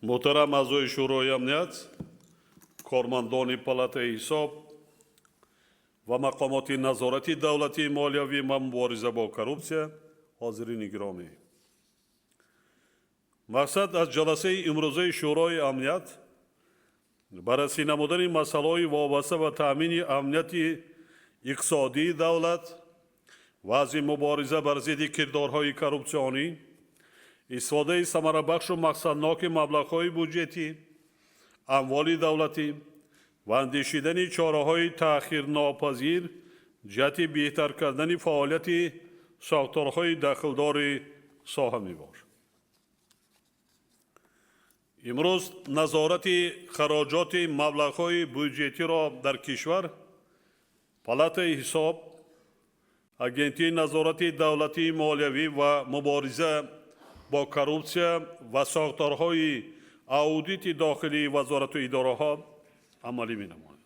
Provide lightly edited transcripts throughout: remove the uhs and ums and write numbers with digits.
Муҳтарам аъзои Шӯрои амният, кормандони Палатаи ҳисоб ва мақомоти назорати давлатии молиявӣ ва мубориза бо коррупсия, ҳозирини гиромӣ, мақсад аз ҷаласаи имрӯзаи Шӯрои амният баррасӣ намудани масъалаҳои вобаста ба таъмини амнияти иқтисодии давлат, вазъи мубориза бар зидди кирдорҳои коррупсионӣ, истифодаи самарабахшу мақсадноки маблағҳои буҷетӣ, амволи давлатӣ ва андешидани чораҳои таъхирнопазир ҷиҳати беҳтар кардани фаъолияти сохторҳои дахлдори соҳа мебошад. Имрӯз назорати хароҷоти маблағҳои буҷетиро дар кишвар Палатаи ҳисоб, Агентии назорати давлатии молиявӣ ва мубориза бо коррупсия ва сохторҳои аудити дохилии вазорату идораҳо амалӣ менамояд.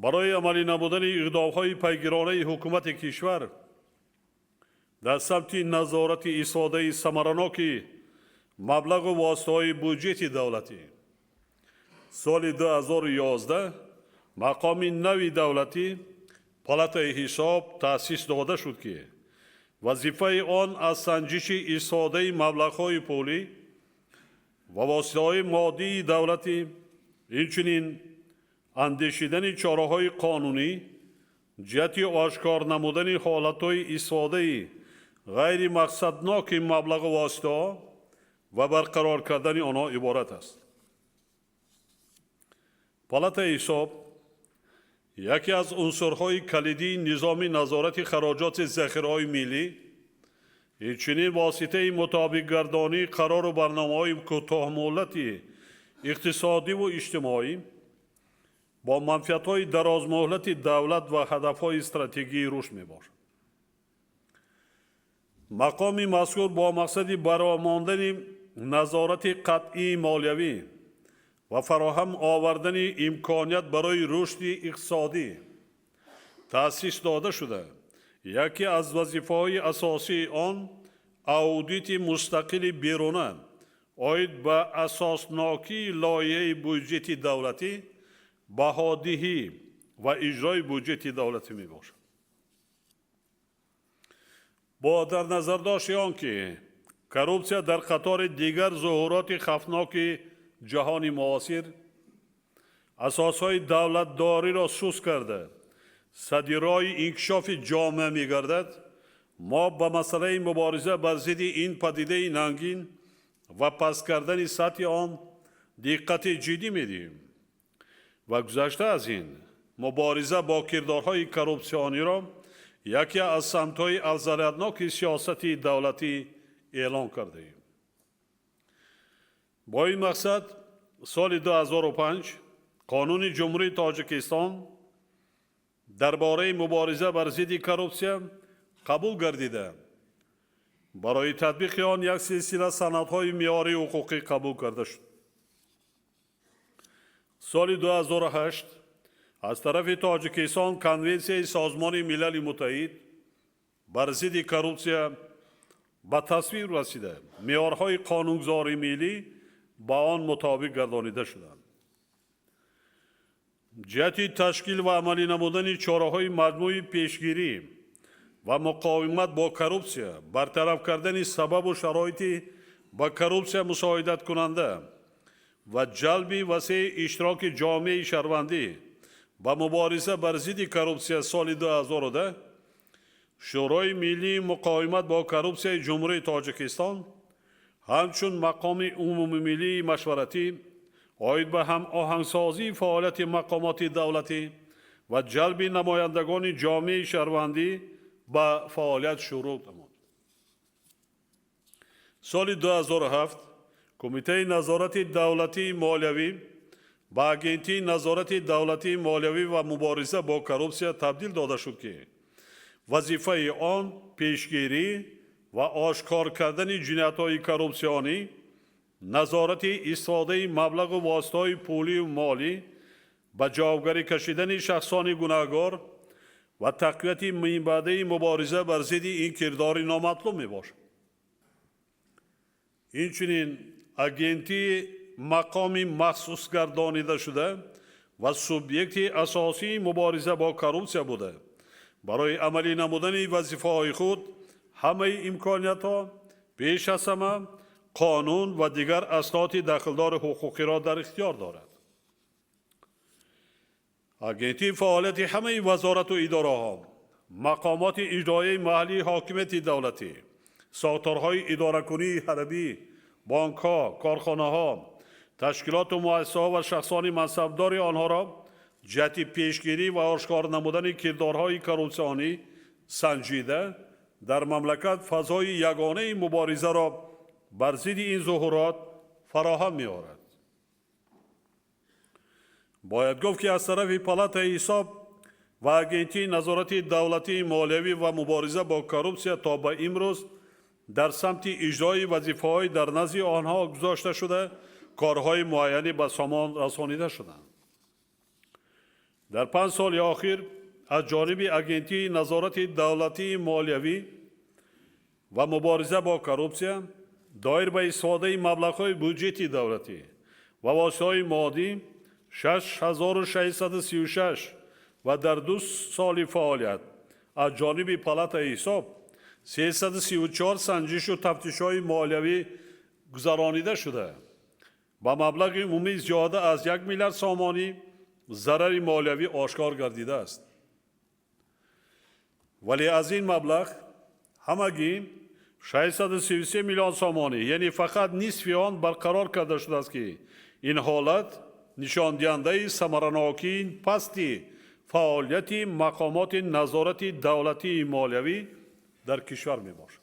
Барои амалӣ намудани иқдомҳои пайгиронаи ҳукумати кишвар дар самти назорати истифодаи самараноки маблағу воситаҳои буҷети давлатӣ соли 2011 мақоми нави давлатӣ, Палатаи ҳисоб, таъсис дода шуд, ки вазифаи он аз санҷиши истифодаи маблағҳои пулӣ ва воситаҳои моддии давлатӣ, инчунин андешидани чораҳои қонунӣ ҷиҳати ошкор намудани ҳолатҳои истифодаи ғайримақсадноки маблағу воситаҳо ва барқарор кардани онҳо иборат аст. Палатаи ҳисоб яке аз унсурҳои калидии низоми назорати хароҷоти захираҳои миллӣ, инчунин воситаи мутобиқгардонии қарору барномаҳои кӯтоҳмуҳлати иқтисодиву иҷтимоӣ бо манфиатҳои дарозмуҳлати давлат ва ҳадафҳои стратегии рушд мебошад. Мақоми мазкур бо мақсади баромондани назорати қатъии молиявӣ ва фароҳам овардани имконият барои рушди иқтисодӣ таъсис дода шуда, яке аз вазифаҳои асосии он аудити мустақили беруна оид ба асоснокии лоиҳаи буҷети давлатӣ, баҳодиҳӣ ва иҷрои буҷети давлатӣ мебошад. Бо дар назардошти он ки коррупсия дар қатори дигар зуҳуроти хавфноки ҷаҳони муосир асосҳои давлатдориро суст карда, садди роҳи инкишофи ҷомеа мегардад, мо ба масъалаи мубориза бар зидди ин падидаи нангин ва паст кардани сатҳи он диққати ҷиддӣ медиҳем ва гузашта аз ин, мубориза бо кирдорҳои коррупсиониро яке аз самтҳои афзалиятноки сиёсати давлатӣ эълон кардаем. Бо ин мақсад соли 2005 Қонуни Ҷумҳурии Тоҷикистон дар бораи мубориза бар зидди коррупсия қабул гардида, барои татбиқи он як силсила санадҳои меъёрии ҳуқуқӣ қабул карда шуд. Соли 2008 аз тарафи Тоҷикистон Конвенсияи Созмони Милали Муттаҳид бар зидди коррупсия ба тасвиб расида, меъёрҳои қонунгузории миллӣ ба он мутобиқ гардонида шуданд. Ҷиҳати ташкил ва амалӣ намудани чораҳои маҷмӯи пешгирӣ ва муқовимат бо коррупсия, бартараф кардани сабабу шароити ба коррупсия мусоидаткунанда ва ҷалби васеи иштироки ҷомеаи шаҳрвандӣ ба мубориза бар зидди коррупсия соли 2010 Шӯрои миллии муқовимат бо коррупсияи Ҷумҳурии Тоҷикистон ҳамчун мақоми умумимиллии машваратӣ оид ба ҳамоҳангсозии фаъолияти мақомоти давлатӣ ва ҷалби намояндагони ҷомеаи шаҳрвандӣ ба фаъолият шурӯъ намуд. Соли 2007 Кумитаи назорати давлатии молиявӣ ба Агентии назорати давлатии молиявӣ ва мубориза бо коррупсия табдил дода шуд, ки вазифаи он пешгирӣ ва ошкор кардани ҷиноятҳои коррупсионӣ, назорати истифодаи маблағу воситаҳои пулию молӣ, ба ҷавобгарӣ кашидани шахсони гунаҳгор ва тақвияти минбаъдаи мубориза бар зидди ин кирдори номатлуб мебошад. Инчунин агентии мақоми махсус гардонида шуда ва субъекти асосии мубориза бо коррупсия буда, барои амалӣ намудани вазифаҳои худ ҳамаи имкониятҳо, пеш аз ҳама қонун ва дигар асноди дахлдори ҳуқуқиро дар ихтиёр дорад. Агентӣ фаъолияти ҳамаи вазорату идораҳо, мақомоти иҷроияи маҳаллии ҳокимияти давлатӣ, сохторҳои идоракунии ҳарбӣ, бонкҳо, корхонаҳо, ташкилоту муассисаҳо ва шахсони мансабдори онҳоро ҷиҳати пешгирӣ ва ошкор намудани кирдорҳои коррупсионӣ санҷида, дар мамлакат фазои ягонаи муборизаро бар зидди ин зуҳурот фароҳам меорад. Бояд гуфт, ки аз тарафи Палатаи ҳисоб ва Агентии назорати давлатии молиявӣ ва мубориза бо коррупсия то ба имрӯз дар самти иҷрои вазифаҳои дар назди онҳо гузошта шуда корҳои муайяне ба сомон расонида шуданд. Дар 5 соли охир аз ҷониби Агентии назорати давлатии молиявӣ ва мубориза бо коррупсия доир ба истифодаи маблағҳои буҷети давлатӣ ва воситаҳои моддӣ 6636 ва дар 2 соли фаъолият аз ҷониби Палатаи ҳисоб 334 санҷишу тафтишҳои молиявӣ гузаронида шуда, ба маблағи умумӣ зиёда аз 1 миллиард сомонӣ зарари молиявӣ ошкор гардидааст. Вале аз ин маблағ ҳамагӣ 633 миллион сомонӣ, яъне фақат нисфи он барқарор карда шудааст, ки ин ҳолат нишондиҳандаи самаранокии пасти фаъолияти мақомоти назорати давлатии молиявӣ дар кишвар мебошад.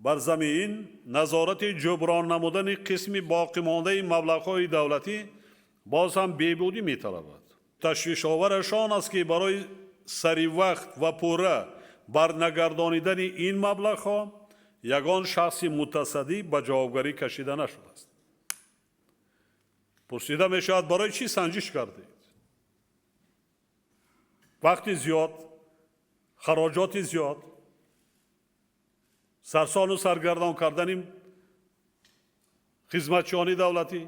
Бар замин назорати ҷуброн намудани қисми боқимондаи маблағҳои давлатӣ боз ҳам беҳбудӣ металабад. Ташвишовараш он аст, ки барои саривақт ва пурра барнагардонидани ин маблағҳо ягон шахси мутасаддӣ ба ҷавобгарӣ кашида нашудааст. Пурсида мешавад, барои чӣ санҷиш кардед? Вақти зиёд, хароҷоти зиёд, сарсону саргардон кардани хизматчиёни давлатӣ.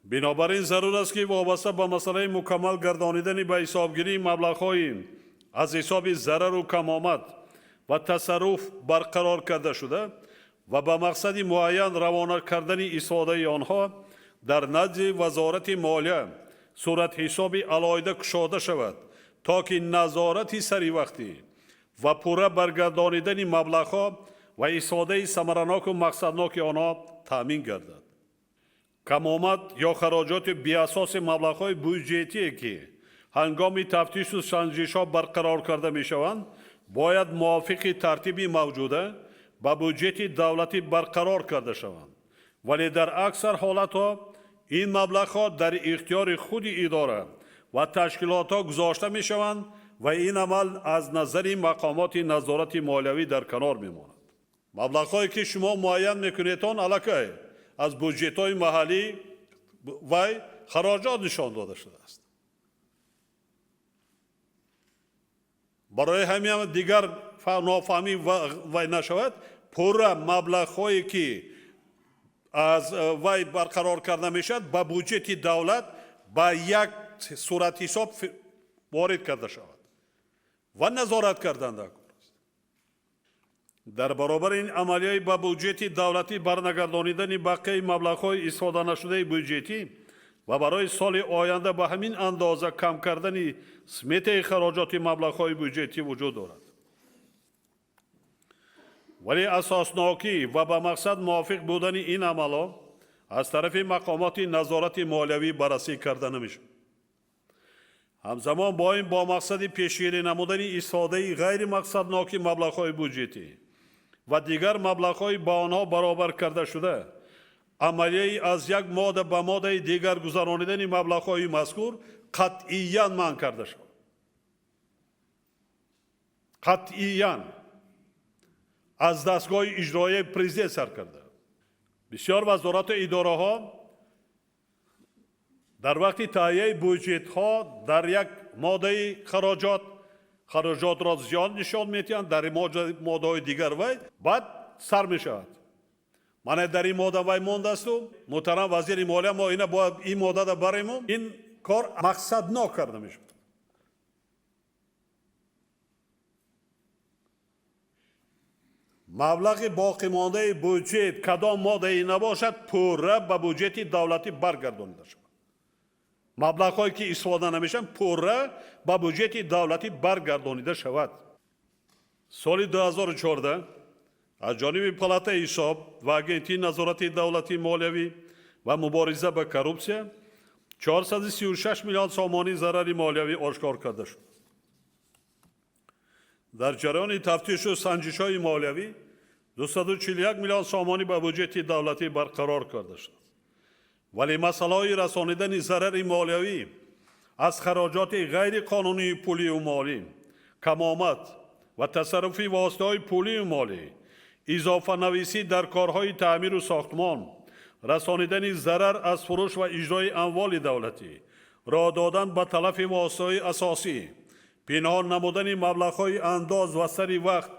Бинобар ин зарур аст, ки вобаста ба масъалаи мукаммал гардонидани ба ҳисобгирии маблағҳои аз ҳисоби зарару камомад ва тасарруф барқарор карда шуда ва ба мақсади муайян равона кардани истифодаи онҳо дар назди Вазорати молия суратҳисоби алоҳида кушода шавад, то ки назорати саривақтӣ ва пурра баргардонидани маблағҳо ва истифодаи самараноку мақсадноки онҳо таъмин гардад. Камомад ё хароҷоти беасоси маблағҳои буҷетие, ки ҳангоми тафтишу санҷишҳо барқарор карда мешаванд, бояд мувофиқи тартиби мавҷуда ба буҷети давлатӣ барқарор карда шаванд, вале дар аксар ҳолатҳо ин маблағҳо дар ихтиёри худи идора ва ташкилотҳо гузошта мешаванд ва ин амал аз назари мақомоти назорати молиявӣ дар канор мемонад. Маблағҳое, ки шумо муайян мекунед, он аллакай аз буҷетҳои маҳаллӣ вай хароҷот нишон дода шудааст. Барои ҳамин дигар нофаҳмӣ вай нашавад, пурра маблағҳое, ки аз вай барқарор карда мешавад, ба буҷети давлат ба як суратҳисоб ворид карда шавад ва назорат кардан дар кор аст. Дар баробари ин амалияи ба буҷети давлатӣ барнагардонидани бақияи маблағҳои истифоданашудаи буҷетӣ ва барои соли оянда ба ҳамин андоза кам кардани сметаи хароҷоти маблағҳои буҷетӣ вуҷуд дорад. Вале асоснокӣ ва ба мақсад мувофиқ будани ин амалҳо аз тарафи мақомоти назорати молиявӣ баррасӣ карда намешавад. Ҳамзамон бо ин, бо мақсади пешгирӣ намудани истифодаи ғайримақсадноки маблағҳои буҷетӣ ва дигар маблағҳои ба онҳо баробар карда шуда, амалияи аз як модда ба моддаи дигар гузаронидани маблағҳои мазкур қатъиян манъ карда шавад. Қатъиян аз дастгоҳи иҷроияи президент сар карда. Бисёр вазорату идораҳо дар вақти таҳияи буҷетҳо дар як моддаи хароҷот Хароҷотро зиёд нишон медиҳанд, дар моддаҳои дигар вай баъд сар мешавад. Мана дар ин модда вай мондасту, муҳтарам вазири молия, мо ина бояд ин моддада барему, ин кор мақсаднок карда мешавад. Маблағи боқимондаи буҷет кадом моддае набошад, пурра ба буҷети давлатӣ баргардонида шавад. Маблағҳое ки истифода намешаванд, пурра ба буҷети давлатӣ баргардонида шавад. Соли 2014 аз ҷониби Палатаи ҳисоб ва Агентии назорати давлатии молиявӣ ва мубориза ба коррупсия 436 миллион сомонӣ зарари молиявӣ ошкор карда шуд. Дар ҷараёни тафтишу санҷишҳои молиявӣ 241 миллион сомонӣ ба буҷети давлатӣ барқарор карда шуд. Вале масъалаҳои расонидани зарари молиявӣ аз хароҷоти ғайриқонунии пулию молӣ, камомад ва тасарруфи воситаҳои пулию молӣ, изофанависӣ дар корҳои таъмиру сохтмон, расонидани зарар аз фурӯш ва иҷрои амволи давлатӣ, роҳ додан ба талафи воситаҳои асосӣ, пинҳон намудани маблағҳои андоз ва сари вақт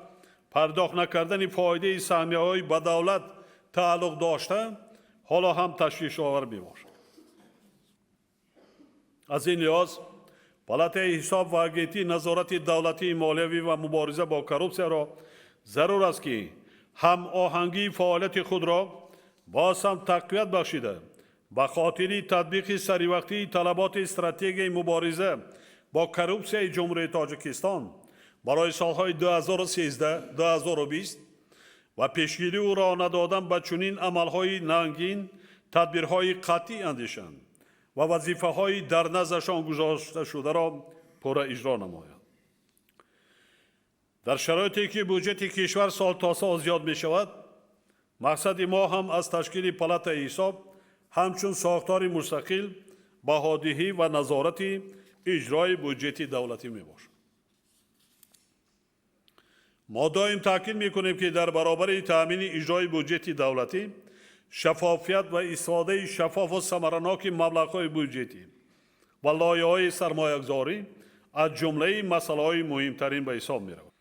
пардохт накардани фоидаи саҳмияҳои ба давлат тааллуқ дошта ҳоло ҳам ташвишовар мебошад. Аз ин лиҳоз Палатаи ҳисоб ва Агентии назорати давлатии молиявӣ ва мубориза бо коррупсияро зарур аст, ки ҳамоҳангии фаъолияти худро боз ҳам тақвият бахшида, ба хотири татбиқи саривақтии талаботи стратегияи мубориза бо коррупсияи Ҷумҳурии Тоҷикистон барои солҳои 2013-2020 ва пешгирию роҳ надодан ба чунин амалҳои нангин тадбирҳои қатъӣ андешанд ва вазифаҳои дар наздашон гузошташударо пурра иҷро намоянд. Дар шароите ки буҷети кишвар сол то сол зиёд мешавад, мақсади мо ҳам аз ташкили Палатаи ҳисоб ҳамчун сохтори мустақил баҳодиҳӣ ва назорати иҷрои буҷети давлатӣ мебошад. Мо доим таъкид мекунем, ки дар баробари таъмини иҷрои буҷети давлатӣ, шаффофият ва истифодаи шаффофу самараноки маблағҳои буҷетӣ ва лоиҳаҳои сармоягузорӣ аз ҷумлаи масъалаҳои муҳимтарин ба ҳисоб меравад.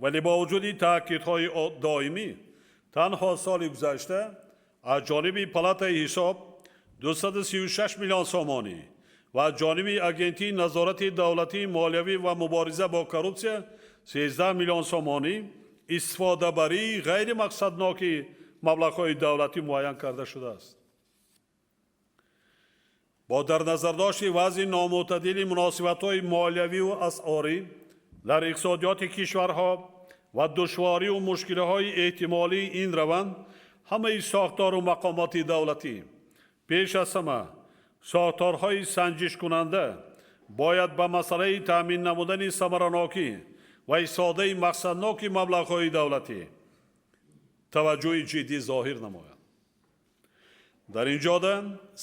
Вале бо вуҷуди таъкидҳои доимӣ, танҳо соли гузашта аз ҷониби Палатаи ҳисоб 236 миллион сомонӣ ва аз ҷониби Агентии назорати давлатии молиявӣ ва мубориза бо коррупсия 13 миллион сомонӣ истифодабарии ғайримақсадноки маблағҳои давлатӣ муайян карда шудааст. Бо дар назардошти вазъи номӯътадили муносибатҳои молиявию асъорӣ дар иқтисодиёти кишварҳо ва душворию мушкилиҳои эҳтимолии ин раванд, ҳамаи сохтору мақомоти давлатӣ, пеш аз ҳама сохторҳои санҷишкунанда, бояд ба масъалаи таъмин намудани самаранокӣ ва истифодаи мақсадноки маблағҳои давлатӣ таваҷҷӯҳи ҷиддӣ зоҳир намоянд. Дар ин ҷода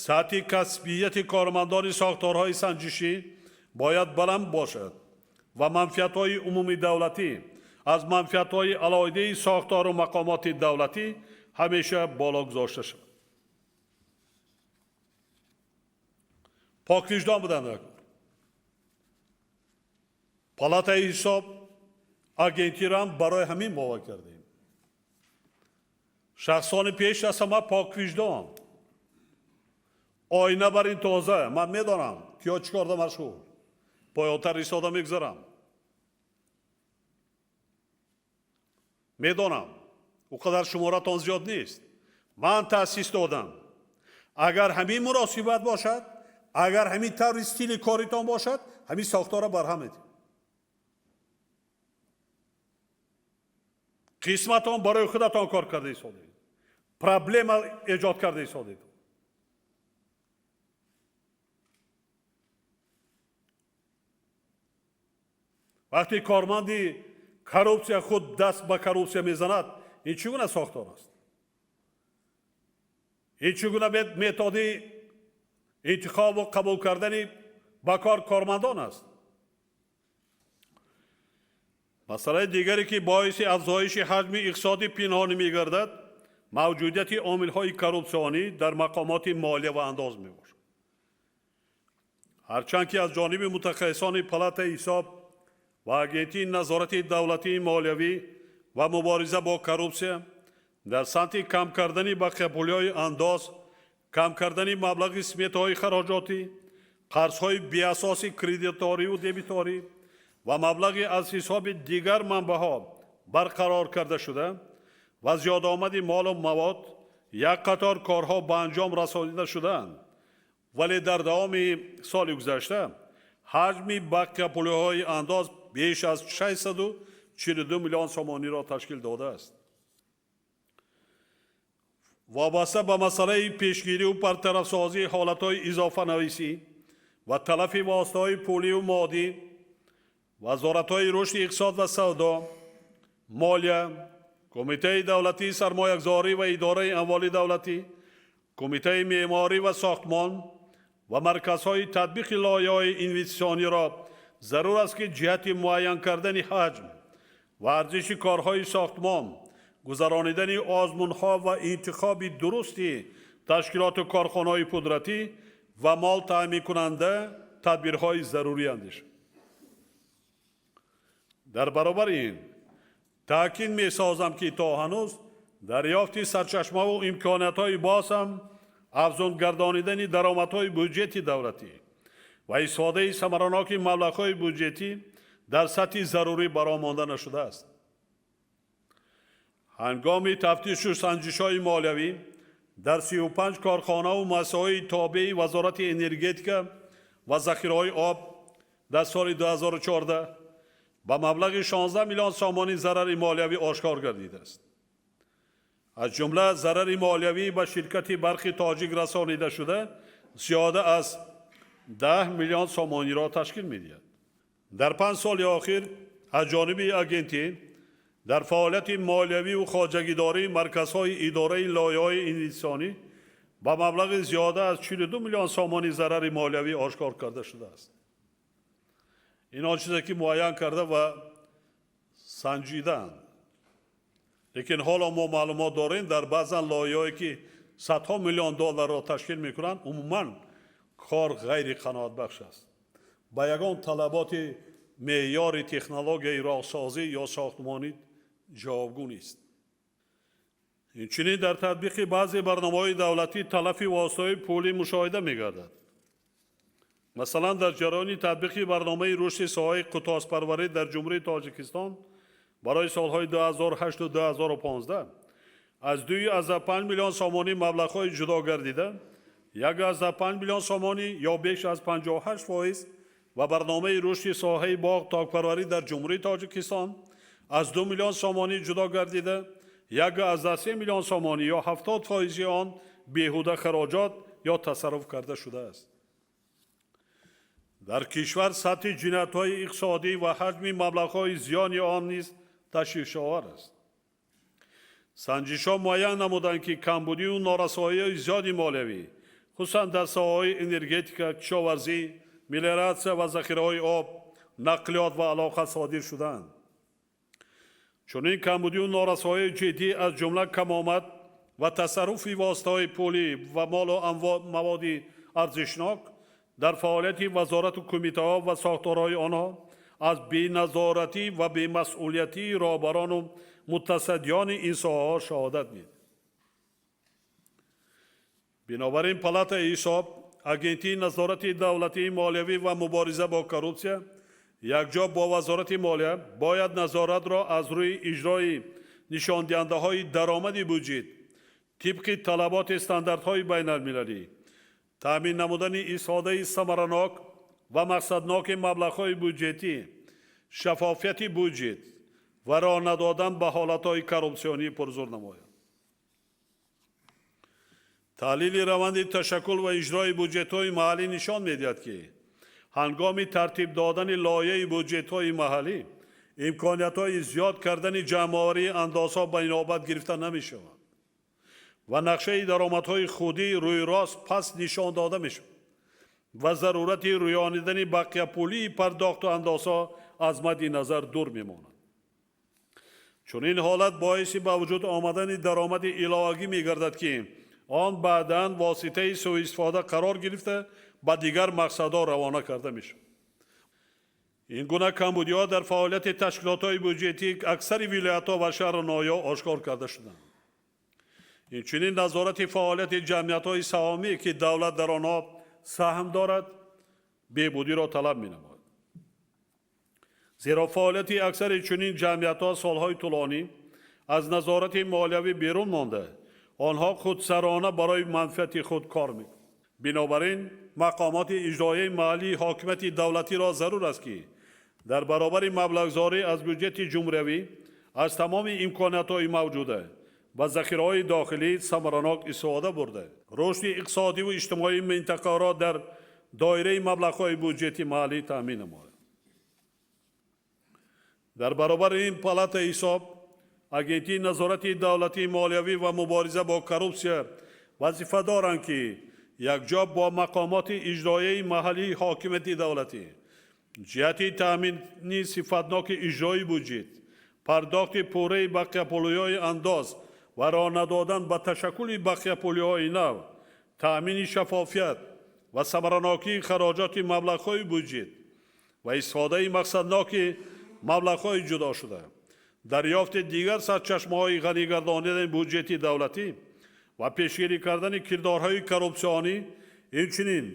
сатҳи касбияти кормандони сохторҳои санҷишӣ бояд баланд бошад ва манфиатҳои умумидавлатӣ аз манфиатҳои алоҳидаи сохтору мақомоти давлатӣ ҳамеша боло гузошта шавад. Поквиҷдон буданд. Палатаи ҳисоб агентиро ҳам барои ҳамин мова кардем. Шахсони пеш аз ҳама поквиҷдон, оина бар ин тоза. Ман медонам, киё чӣ корда машғул. Поёнтар истода мегузарам. Медонам, ӯ қадар шуморатон зиёд нест. Ман таъсис додам. Агар ҳамин муносибат бошад, агар ҳамин таври стили коритон бошад, ҳамин сохторро барҳам медиҳем. Қисматон барои худатон кор карда истодед, проблема эҷод карда истодед. Вақте корманди коррупсия худ даст ба коррупсия мезанад, ин чӣ гуна сохтор аст? Ин чӣ гуна методи интихобу қабул кардани ба кор кормандон аст? Масъалаи дигаре, ки боиси афзоиши ҳаҷми иқтисоди пинҳонӣ мегардад, мавҷудияти омилҳои коррупсионӣ дар мақомоти молия ва андоз мебошад. Ҳарчанд ки аз ҷониби мутахассисони Палатаи ҳисоб Ва Агентии назорати давлатии молиявӣ ва мубориза бо коррупсия дар самти кам кардани бақияпулиҳои андоз, кам кардани маблағи сметаҳои хароҷотӣ, қарзҳои беасоси кредиторию дебиторӣ ва маблағи аз ҳисоби дигар манбаъҳо барқарор карда шуда ва зиёдомади молу мавод як қатор корҳо ба анҷом расонида шудаанд. Вале дар давоми соли гузашта ҳаҷми бақияпулиҳои андоз беш аз 642 миллион сомониро ташкил додааст. Вобаста ба масъалаи пешгирию бартарафсозии ҳолатҳои изофанависӣ ва талафи воситаҳои пулию моддӣ, вазоратҳои рушди иқтисод ва савдо, молия, Кумитаи давлатии сармоягузорӣ ва идораи амволи давлатӣ, Кумитаи меъморӣ ва сохтмон ва марказҳои татбиқи лоиҳаҳои инвеститсиониро зарур аст, ки ҷиҳати муайян кардани ҳаҷм ва арзиши корҳои сохтмон, гузаронидани озмунҳо ва интихоби дурусти ташкилоту корхонаҳои пудратӣ ва мол таъминкунанда тадбирҳои зарурӣ андешанд. Дар баробари ин таъкид месозам, ки то ҳанӯз дарёфти сарчашмаву имкониятҳои боз ҳам афзун гардонидани даромадҳои буҷети давлатӣ ва истифодаи самараноки маблағҳои буҷетӣ дар сатҳи зарурӣ бароҳ монда нашудааст. Ҳангоми тафтишу санҷишҳои молиявӣ дар 35 корхонаву муассисаҳои тобеи Вазорати энергетика ва захираҳои об дар соли 2014 ба маблағи 16 миллион сомонӣ зарари молиявӣ ошкор гардидааст. Аз ҷумла зарари молиявӣ ба ширкати Барқи Тоҷик расонида шуда зиёда аз 10 миллион сомониро ташкил медиҳад. Дар 5 соли охир аз ҷониби агентӣ дар фаъолияти молиявию хоҷагидории марказҳои идораи лоиҳаҳои инвеститсионӣ ба маблағи зиёда аз 42 миллион сомонӣ зарари молиявӣ ошкор карда шудааст. Ин он чизе, ки муайян карда ва санҷидаанд. Лекин ҳоло мо маълумот дорем, дар баъзан лоиҳаҳое, ки садҳо миллион долларро ташкил мекунанд, умуман кор ғайриқаноатбахш аст, ба ягон талаботи меъёри технологияи роҳсозӣ ё сохтмонӣ ҷавобгӯ нест. Инчунин дар татбиқи баъзе барномаҳои давлатӣ талафи воситаҳои пулӣ мушоҳида мегардад. Масалан, дар ҷараёни татбиқи барномаи рушди соҳаи қутоспарварӣ дар Ҷумҳурии Тоҷикистон барои солҳои 2008 2015 аз 2,5 миллион сомонӣ маблағҳои ҷудо гардида 1,5 миллион сомонӣ ё беш аз 58% ва барномаи рушди соҳаи боғ токпарварӣ дар Ҷумҳурии Тоҷикистон аз 2 миллион сомонӣ ҷудо гардида 1,3 миллион сомонӣ ё 70 фоизи он беҳуда хароҷот ё тасарруф карда шудааст. Дар кишвар сатҳи ҷиноятҳои иқтисодӣ ва ҳаҷми маблағҳои зиёни он низ ташвишовар аст. Санҷишҳо муайян намуданд, ки камбудию норасоиҳои зиёди молиявӣ, хусусан дар соҳаҳои энергетика, кишоварзӣ, мелиоратсия ва захираҳои об, нақлиёт ва алоқа содир шудаанд. Чунин камбудию норасоиҳои ҷиддӣ, аз ҷумла камомад ва тасарруфи воситаҳои пулӣ ва молу маводи арзишнок дар фаъолияти вазорату кумитаҳо ва сохторҳои онҳо, аз беназоратӣ ва бемасъулиятии роҳбарону мутасаддиёни ин соҳаҳо шаҳодат медиҳад. Бинобар ин Палатаи ҳисоб, Агентии назорати давлатии молиявӣ ва мубориза бо коррупсия якҷо бо Вазорати молия бояд назоратро аз рӯи иҷрои нишондиҳандаҳои даромади буҷет тибқи талаботи стандартҳои байналмилалӣ, таъмин намудани истифодаи самаранок ва мақсадноки маблағҳои буҷетӣ, шаффофияти буҷет ва роҳ надодан ба ҳолатҳои коррупсионӣ пурзур намояд. Таҳлили раванди ташаккул ва иҷрои буҷетҳои маҳаллӣ нишон медиҳад, ки ҳангоми тартиб додани лоиҳаи буҷетҳои маҳаллӣ имкониятҳои зиёд кардани ҷамъоварии андозҳо ба инобат гирифта намешаванд ва нақшаи даромадҳои худӣ рӯйрост паст нишон дода мешавад ва зарурати рӯёнидани бақияпулии пардохту андозҳо аз мадди назар дур мемонад. Чунин ҳолат боиси ба вуҷуд омадани даромади иловагӣ мегардад, ки он баъдан воситаи сӯистифода қарор гирифта, ба дигар мақсадҳо равона карда мешавад. Ин гуна камбудиҳо дар фаъолияти ташкилотҳои буҷетӣ аксари вилоятҳо ва шаҳру ноҳияҳо ошкор карда шуданд. Инчунин назорати фаъолияти ҷамъиятҳои саҳомӣ, ки давлат дар онҳо саҳм дорад, беҳбудиро талаб менамояд. Зеро фаъолияти аксари чунин ҷамъиятҳо солҳои тӯлонӣ аз назорати молиявӣ берун монда, онҳо худсарона барои манфиати худ кор мекунанд. Бинобар ин мақомоти иҷроияи маҳаллии ҳокимияти давлатиро зарур аст, ки дар баробари маблағгузорӣ аз буҷети ҷумҳуриявӣ аз тамоми имкониятҳои мавҷуда ва захираҳои дохилӣ самаранок истифода бурда, рушди иқтисодиву иҷтимоии минтақаро дар доираи маблағҳои буҷети маҳаллӣ таъмин намояд. Дар баробари ин палатаи ҳисоб, Агентии назорати давлатии молиявӣ ва мубориза бо коррупсия вазифа доранд, ки якҷо бо мақомоти иҷроияи маҳаллии ҳокимияти давлатӣ ҷиҳати таъмини сифатноки иҷрои буҷет, пардохти пурраи бақияпулиҳои андоз ва роҳ надодан ба ташаккули бақияпулиҳои нав, таъмини шаффофият ва самаранокии хароҷоти маблағҳои буҷет ва истифодаи мақсадноки маблағҳои ҷудошуда, дарёфти дигар сарчашмаҳои ғанигардонидани буҷети давлатӣ ва пешгирӣ кардани кирдорҳои коррупсионӣ, инчунин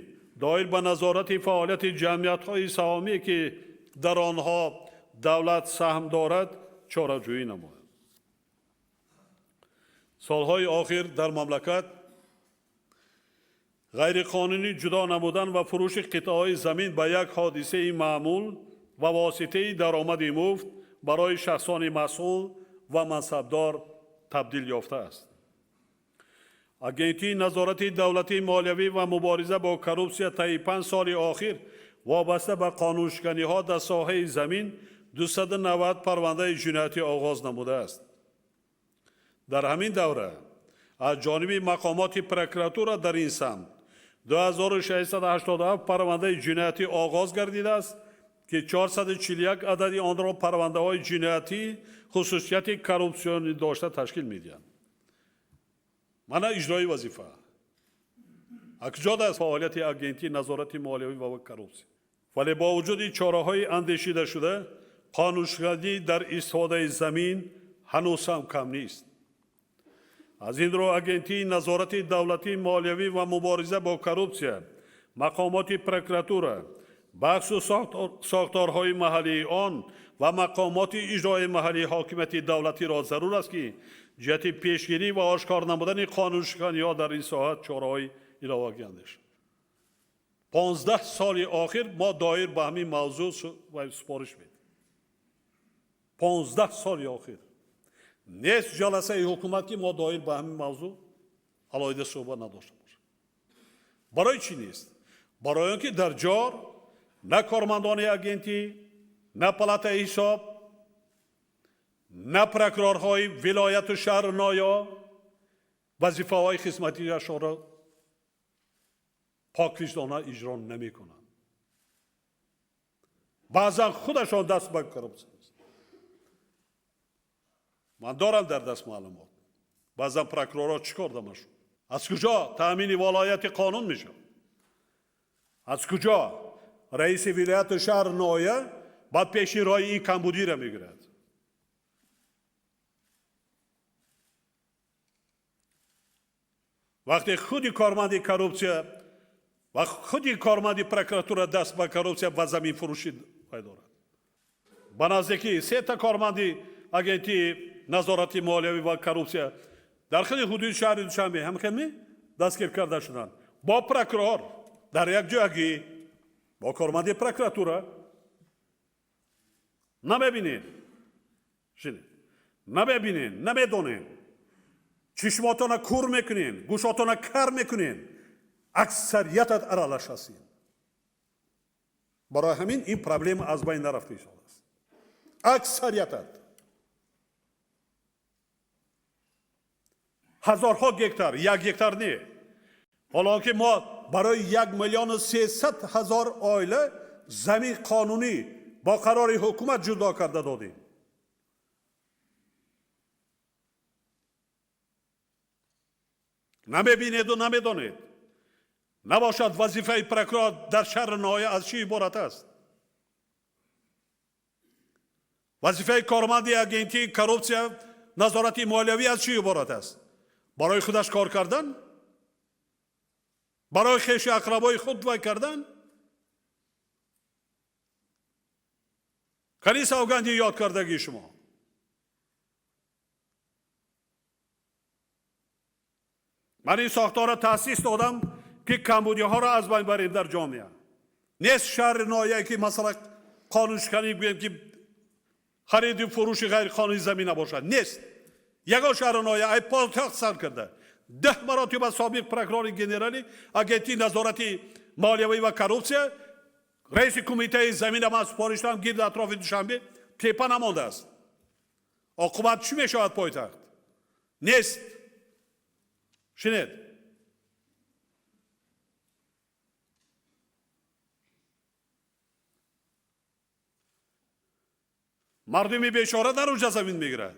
доир ба назорати фаъолияти ҷамъиятҳои саҳомие, ки дар онҳо давлат саҳм дорад, чораҷӯӣ намояд. Солҳои охир дар мамлакат ғайриқонунӣ ҷудо намудан ва фурӯши қитъаҳои замин ба як ҳодисаи маъмул ва воситаи даромади муфт барои шахсони масъул ва мансабдор табдил ёфтааст. Агентии назорати давлатии молиявӣ ва мубориза бо коррупсия таи 5 соли охир вобаста ба қонуншиканиҳо дар соҳаи замин 290 парвандаи ҷиноятӣ оғоз намудааст. Дар ҳамин давра аз ҷониби мақомоти прокуратура дар ин самт 2687 парвандаи ҷиноятӣ оғоз гардидааст, ки 441 адади онро парвандаҳои ҷиноятӣ хусусияти коррупсионӣ дошта ташкил медиҳанд. Мана иҷрои вазифа. Акҷода аст фаъолияти Агентии назорати молиявӣ ва коррупсия. Вале бо вуҷуди чораҳои андешидашуда, қонуншиканӣ дар истифодаи замин ҳанӯз ҳам кам нест. Аз ин рӯ Агентии назорати давлатии молиявӣ ва мубориза бо коррупсия, мақомоти прокуратура, бахшу сохторҳои маҳаллии он ва мақомоти иҷрои маҳаллии ҳокимияти давлатиро зарур аст, ки ҷиҳати пешгирӣ ва ошкор намудани қонуншиканиҳо дар ин соҳа чораҳои иловагӣ андешанд. 15 соли охир мо доир ба ҳамин мавзӯъ супориш медиҳем. 15 соли охир нест ҷаласаи ҳукумат, ки мо доир ба ҳамин мавзӯъ алоҳида суҳбат надошта бошем. Барои чӣ нест? Барои он ки дар ҷор на кормандони агентӣ, на палатаи ҳисоб, на прокурорҳои вилояту шаҳру ноҳияҳо вазифаҳои хизматиашонро поквиҷдона иҷро намекунанд. Баъзан худашон даст ба коррупсия. Ман дорам дар даст маълумот. Баъзан прокурорҳо чӣ кор дамашон? Аз куҷо таъмини волояти қонун мешавад? Аз куҷо раиси вилояту шаҳр ноҳия баъд пеши роҳи ин камбудиро мегирад? Вақте худи корманди коррупсия ва худи корманди прокуратура даст ба коррупсия ва заминфурӯшӣ дорад. Ба наздикӣ 3 корманди агентии назорати молиявӣ ва коррупсия дар хеле ҳудуди шаҳри Душанбе ҳамхелми дастгир карда шуданд. Бо прокурор дар як ҷоягӣ бо корманди прокуратура намебинед, намебинед, намедонед, чишмотона кур мекунед, гӯшотона кар мекунед, аксариятат аралаш ҳастед. Барои ҳамин ин проблема аз байн нарафта истодааст. Аксариятат ҳазорҳо гектар, 1 гектар не. Ҳоло ки мо барои 1 300 000 оила замин қонунӣ бо қарори ҳукумат ҷудо карда додем. Намебинеду намедонед. Набошад вазифаи прокурор дар шаҳри ноҳия аз чӣ иборат аст? Вазифаи корманди агентии коррупсия назорати молиявӣ аз чӣ иборат аст? Барои худаш кор кардан? Барои хешу ақрабои худ вай кардан? Кани савганди ёд кардагии шумо? Ман ин сохторро таъсис додам, ки камбудиҳоро аз байн барем дар ҷомеа. Нест шаҳри ноҳияе, ки масалан қонуншиканӣ гӯем, ки хариду фурӯши ғайриқонунии замин набошад. Нест. Ягон шаҳри ноҳия ай пойтахт сар карда. 10 маротиба собиқ прокурори генералӣ, агентии назорати молиявӣ ва коррупсия, раиси кумитаи замина ман супориш додам, гирди атрофи Душанбе тепа намондааст. Оқибат чӣ мешавад пойтахт? Нест. Шинед. Мардуми бечора дар уҷа замин мегирад.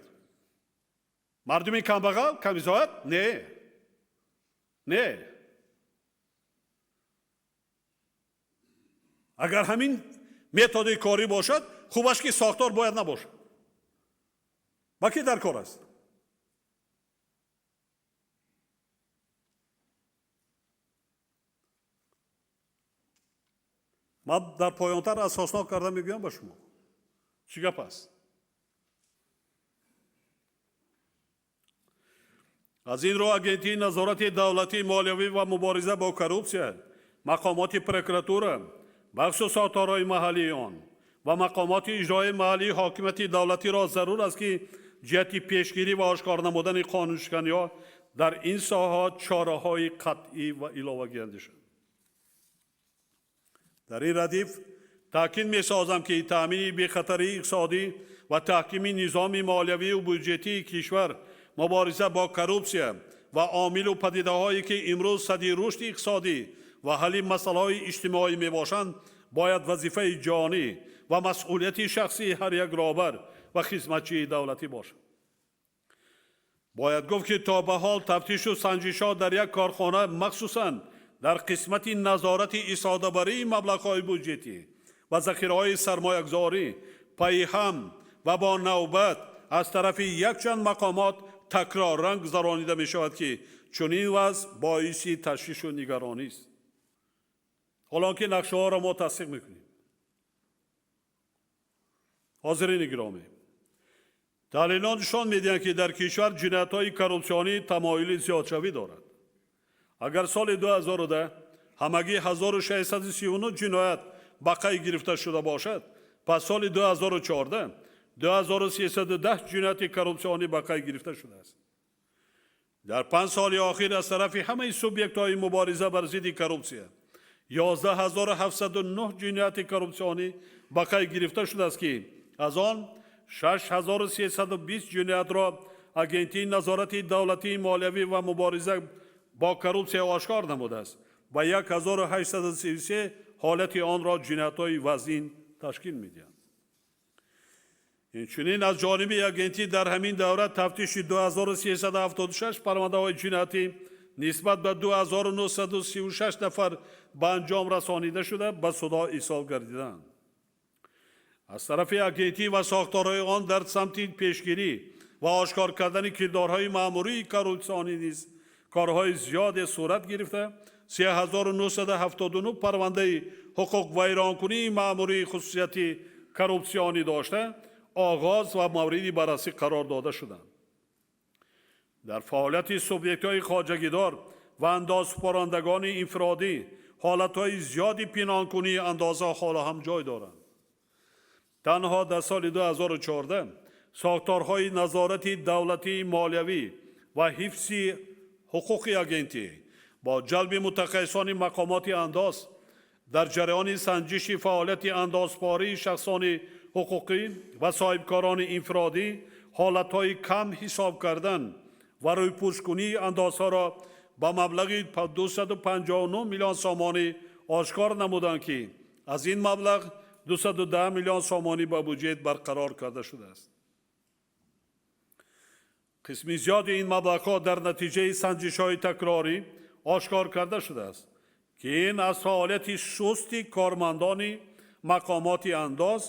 Мардуми камбағал, камбизоат? Не. Не. Агар ҳамин методи корӣ бошад, хубаш ки сохтор бояд набошад. Ба ки дар кор аст? Ман дар поёнтар асоснок карда мегӯям ба шумо. Чӣ гап аст? Аз ин рӯ агентии назорати давлатии молиявӣ ва мубориза бо коррупсия, мақомоти прокуратура, бахсу сохторҳои маҳаллии он ва мақомоти иҷроии маҳаллии ҳокимияти давлатиро зарур аст, ки ҷиҳати пешгирӣ ва ошкор намудани қонуншиканиҳо дар ин соҳаҳо чораҳои қатъӣ ва иловагӣ андешанд. Дар ин радиф таъкид месозам, ки таъмини бехатарии иқтисодӣ ва таҳкими низоми молиявию бюҷетии кишвар, мубориза бо коррупсия ва омилу падидаҳое, ки имрӯз садди рушди иқтисодӣ ва ҳалли масъалаҳои иҷтимоӣ мебошанд, бояд вазифаи ҷонӣ ва масъулияти шахсии ҳар як роҳбар ва хизматчии давлатӣ бошад. Бояд гуфт, ки то ба ҳол тафтишу санҷишҳо дар як корхона, махсусан дар қисмати назорати истифодабарии маблағҳои буҷетӣ ва захираҳои сармоягузорӣ пайҳам ва бо навбат аз тарафи якчанд мақомот такроран гузаронида мешавад, ки чунин вазъ боиси ташвишу нигаронист. Ҳолон ки нақшаҳоро мо тасдиқ мекунем. Ҳозирини гиромӣ, таҳлилҳо нишон медиҳанд, ки дар кишвар ҷиноятҳои коррупсионӣ тамоюли зиёдшавӣ дорад. Агар соли 2010 ҳамагӣ 1639 ҷиноят ба қайд гирифта шуда бошад, пас соли 2014 2310 ҷинояти коррупсионӣ ба қайд гирифта шудааст. Дар 5 соли охир аз тарафи ҳамаи субъектҳои мубориза бар зидди коррупсия 11709 ҷинояти коррупсионӣ ба қайд гирифта шудааст, ки аз он 6320 ҷиноятро агентии назорати давлатии молиявӣ ва мубориза бо коррупсия ошкор намудааст ва 1833 ҳолати онро ҷиноятҳои вазнин ташкил медиҳанд. Инчунин аз ҷониби агентӣ дар ҳамин давра тафтиши 2376 парвандаҳои ҷиноятӣ нисбат ба 2936 нафар ба анҷом расонида шуда ба судҳо ирсол гардиданд. Аз тарафи агентӣ ва сохторҳои он дар самти пешгирӣ ва ошкор кардани кирдорҳои маъмурии коррупсионӣ низ корҳои зиёде сурат гирифта, 3979 парвандаи ҳуқуқвайронкунии маъмурии хусусияти коррупсионӣ дошта, оғоз ва мавриди баррасӣ қарор дода шуданд. Дар фаъолияти субъектҳои хоҷагидор ва андозсупорандагони инфиродӣ ҳолатҳои зиёди пинҳонкунии андозаҳо ҳоло ҳам ҷой доранд. Танҳо дар соли 2014 сохторҳои назорати давлатии молиявӣ ва ҳифзи ҳуқуқи агентӣ бо ҷалби мутахассисони мақомоти андоз дар ҷараёни санҷиши фаъолияти андозпории шахсони ҳуқуқӣ ва соҳибкорони инфиродӣ ҳолатҳои кам ҳисоб кардан ва рӯйпӯшкунии андозҳоро ба маблағи 259 миллион сомонӣ ошкор намуданд, ки аз ин маблағ 210 миллион сомонӣ ба буҷет барқарор карда шудааст. Қисми зиёди ин маблағҳо дар натиҷаи санҷишҳои такрорӣ ошкор карда шудааст, ки ин аз фаъолияти сусти кормандони мақомоти андоз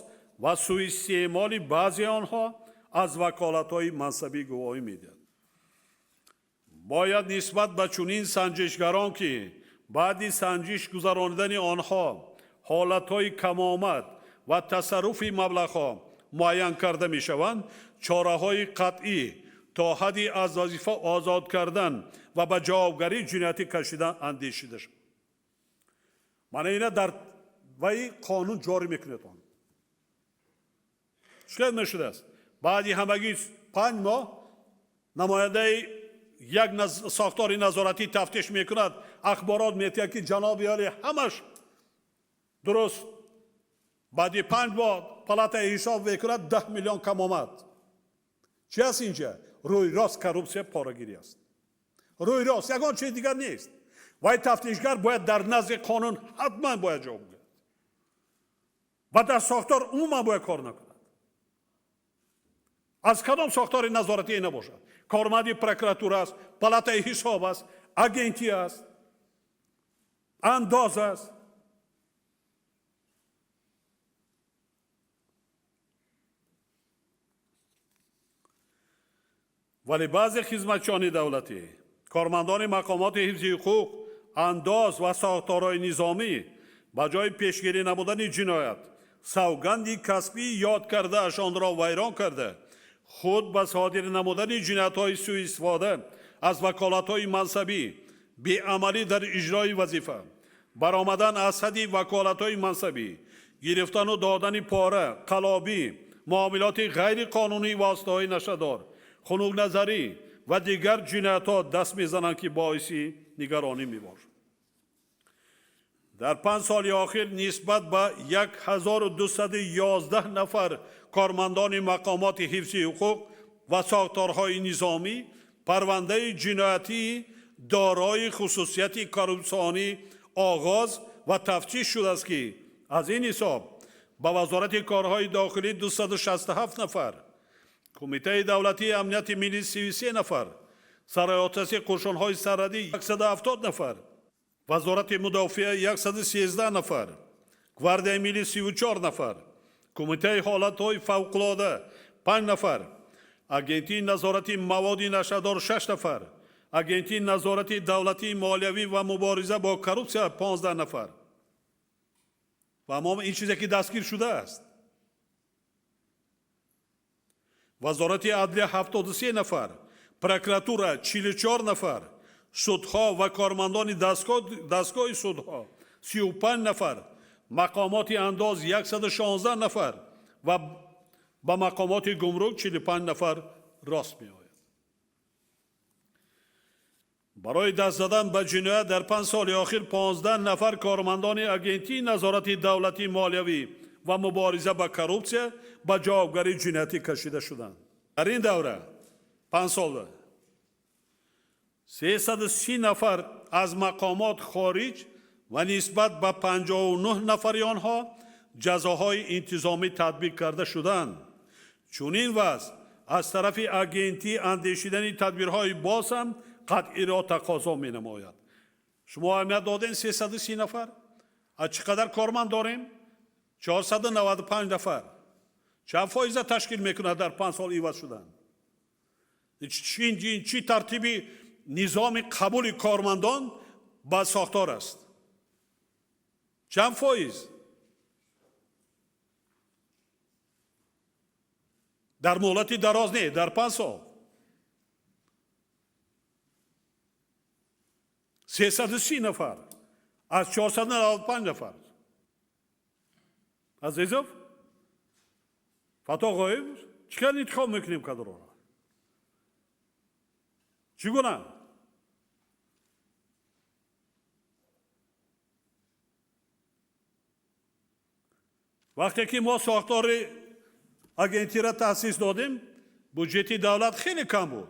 ва суистеъмоли баъзе онҳо аз ваколатҳои мансабӣ гувоҳӣ медиҳад. Бояд нисбат ба чунин санҷишгарон, ки баъди санҷиш гузаронидани онҳо ҳолатҳои камомад ва тасарруфи маблағҳо муайян карда мешаванд, чораҳои қатъӣ то ҳадди аз вазифа озод кардан ва ба ҷавобгарии ҷиноятӣ кашидан андешида шавад. Мана ина дар ваи қонун ҷорӣ мекунед он. Чӣ мешудааст? Баъди ҳамагӣ 5 моҳ намояндаи як сохтори назоратӣ тафтиш мекунад, ахборот метиҳад, ки ҷаноби олӣ, ҳамаш дуруст. Баъди 5 моҳ палатаи ҳисоб мекунад, 10 миллион кам омад. Чи аст инҷа? Рӯи рост коррупсия, порагирӣ аст. Рӯи рост, ягон чиз дигар нест. Вай тафтишгар бояд дар назди қонун ҳатман бояд ҷавоб гӯяд ва дар сохтор умуман бояд кор накунад, аз кадом сохтори назоратие набошад: корманди прокуратура аст, палатаи ҳисоб аст, агентӣ аст, андоз аст. Вале баъзе хизматчиёни давлатӣ, кормандони мақомоти ҳифзи ҳуқуқ, андоз ва сохторҳои низомӣ ба ҷои пешгирӣ намудани ҷиноят савганди касбӣ ёд кардаашонро вайрон карда, худ ба содир намудани ҷиноятҳои сӯистифода аз ваколатҳои мансабӣ, беамалӣ дар иҷрои вазифа, баромадан аз ҳадди ваколатҳои мансабӣ, гирифтану додани пора, қаллобӣ, муомилоти ғайриқонунии воситаҳои нашъадор, хунукназарӣ ва дигар ҷиноятҳо даст мезананд, ки боиси нигаронӣ мебошад. Дар 5 соли охир нисбат ба 1211 нафар кормандони мақомоти ҳифзи ҳуқуқ ва сохторҳои низомӣ парвандаи ҷиноятии дорои хусусияти коррупсионӣ оғоз ва тафтиш шудааст, ки аз ин ҳисоб ба Вазорати корҳои дохилӣ 267 нафар, Кумитаи давлатии амнияти миллӣ 33 нафар, Сарраёсати қӯшунҳои сарҳадӣ 170 нафар, Вазорати мудофиа 113 нафар, Гвардияи миллӣ 34 нафар, Кумитаи ҳолатҳои фавқулода 5 нафар, Агентии назорати маводи нашъадор 6 нафар, Агентии назорати давлатии молиявӣ ва мубориза бо коррупсия 15 нафар. Ва мо ин чизе ки дастгир шудааст. Вазорати адлия 73 нафар, прокуратура 44 нафар, судҳо ва кормандони дастгоҳи судҳо 35 нафар, мақомоти андоз 116 нафар ва ба мақомоти гумрук 45 нафар рост меояд. Барои даст задан ба ҷиноят дар 5 соли охир 15 нафар кормандони Агентии назорати давлатии молиявӣ ва мубориза ба коррупсия ба ҷавобгарии ҷиноятӣ кашида шуданд. Дар ин давра, 5 сола, 330 нафар аз мақомот хориҷ ва нисбат ба 59 нафари онҳо ҷазоҳои интизомӣ татбиқ карда шуданд. Чунин вазъ аз тарафи агентӣ андешидани тадбирҳои боз ҳам қатъиро тақозо менамояд. Шумо аҳамият додем, 330 нафар. Аз чӣ қадар корманд дорем? 495 нафар. Чанд фоиза ташкил мекунад дар 5 сол иваз шудан? Чӣ тартиби низоми қабули кормандон ба сохтор аст? Чанд фоиз? Дар муҳлати дароз не, дар 5 сол. 330 нафар аз 495 нафар. Азизов, Фатоғоев, чӣ хел интихоб мекунем кадрҳоро? Чӣ гуна? Вақте ки мо сохтори агентиро таъсис додем, буҷети давлат хеле кам буд.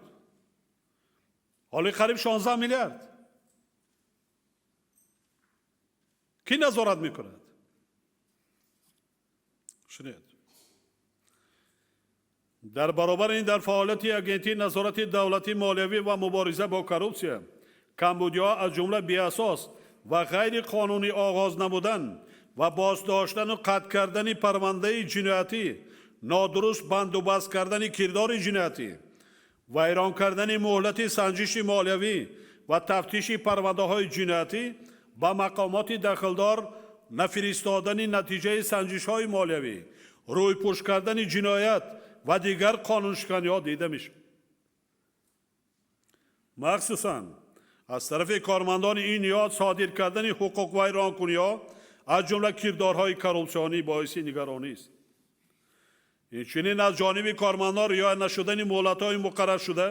Ҳоли қариб 16 миллиард. Кӣ назорат мекунад? Шунед. Дар баробари ин дар фаъолияти Агентии назорати давлатии молиявӣ ва мубориза бо коррупсия камбудиҳо, аз ҷумла беасос ва ғайриқонунӣ оғоз намудан ва боздоштану қатъ кардани парвандаи ҷиноятӣ, нодуруст бандубаст кардани кирдори ҷиноятӣ, вайрон кардани муҳлати санҷиши молиявӣ ва тафтиши парвандаҳои ҷиноятӣ, ба мақомоти дахлдор нафиристодани натиҷаи санҷишҳои молиявӣ, рӯйпӯш кардани ҷиноят ва дигар қонуншиканиҳо дида мешавад. Махсусан аз тарафи кормандони ин ниҳод содир кардани ҳуқуқвайронкуниҳо, аз ҷумла кирдорҳои коррупсионӣ, боиси нигаронист. Инчунин аз ҷониби кормандон риоя нашудани муҳлатҳои муқарраршуда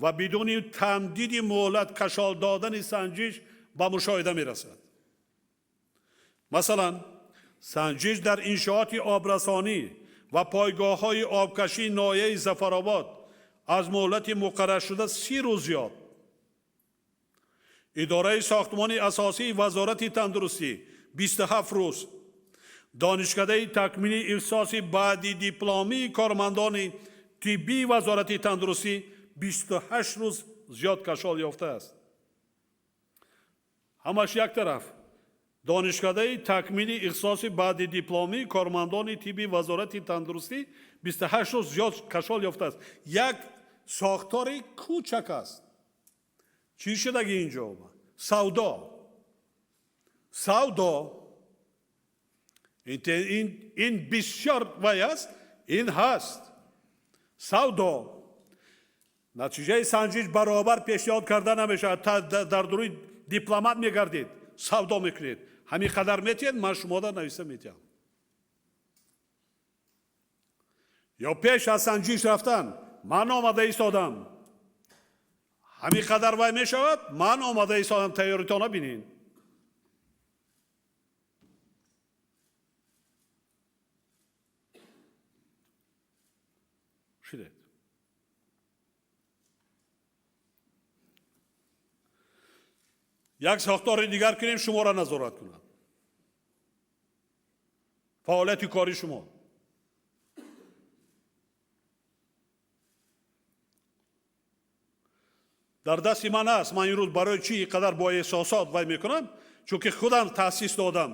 ва бидуни тамдиди муҳлат кашол додани санҷиш ба мушоҳида мерасад. Масалан, санҷиш дар иншооти обрасонӣ ва пойгоҳҳои обкашии ноҳияи Зафаробод аз муҳлати муқарраршуда 30 рӯз зиёд. Идораи сохтмони асосии Вазорати тандурустӣ 27 рӯз. Донишкадаи такмили ихтисоси баъди дипломии кормандони тиббии Вазорати тандурустӣ 28 рӯз зиёд кашол ёфтааст. Ҳамаш як тараф. Донишкадаи такмили ихтисоси баъди дипломии кормандони тибби Вазорати тандурустӣ 28 рӯз зиёд кашол ёфтааст. Як сохтори кӯчак аст. Чӣ шудаги инҷо? Савдо. Савдо. Ин бисёр вай аст, ин ҳаст. Савдо. Натиҷаи санҷиш баробар пешниҳод карда намешавад. Дар дуруи дипломат мегардед, савдо мекунед. Ҳамин қадар метиҳед, ман шумода нависта метиҳам. Ё пеш аз санҷиш рафтан, ман омада истодам. Ҳамин қадар вай мешавад, ман омада истодам, тайёритона бинед. Шудед. Як сохтори дигар кунем, шуморо назорат кунад. Фаъолияти кори шумо. Дар дасти ман аст. Ман имрӯз барои чӣ ин қадар бо эҳсосот вай мекунам? Чунки худам таъсис додам.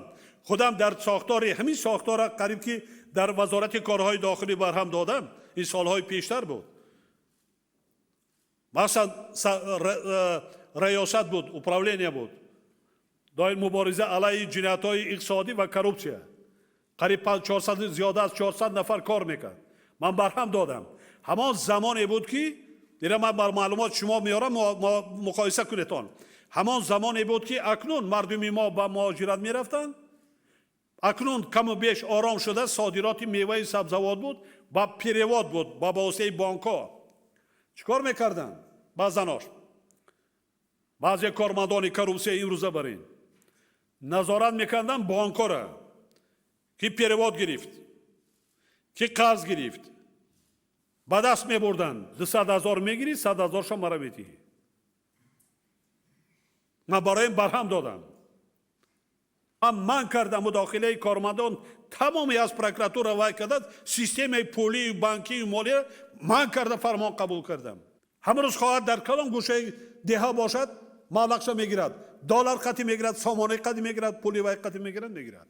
Худам дар сохтори ҳамин сохтора қариб ки дар Вазорати корҳои дохилӣ барҳам додам. Ин солҳои пештар буд. Масалан, раёсат буд, управления буд. Доир мубориза алайҳи ҷиноятҳои иқтисодӣ ва коррупсия. Қариб 400, зиёда аз 400 нафар кор мекард. Ман барҳам додам. Ҳамон замоне буд ки ира ман бар маълумот шумо меорам, муқоиса кунед он. Ҳамон замоне буд ки акнун мардуми мо ба муҳоҷират мерафтанд. Акнун каму беш ором шуда содироти меваи сабзавот буд ва перевод буд ба воситаи бонкҳо. Чӣ кор мекарданд? Баъзанош. Баъзе кормандони коррупсия имрӯза бар ин назорат мекарданд бонкҳоро, ки перевод гирифт, ки қарз гирифт, ба даст мебурданд. 200 ҳазор мегирӣ, 100 ҳазоршо мара медиҳӣ. Ман барои ин барҳам додам. Ман кардам мудохилаи кормандон тамоми аз прокуратура вай карда, системаи пулию банкию молия ман карда фармон қабул кардам. Ҳамрӯз хоҳад дар кадом гӯшаи деҳа бошад, маблағша мегирад, доллар қатӣ мегирад, сомонаи қатӣ мегирад, пули вай қатӣ мегирад, мегирад.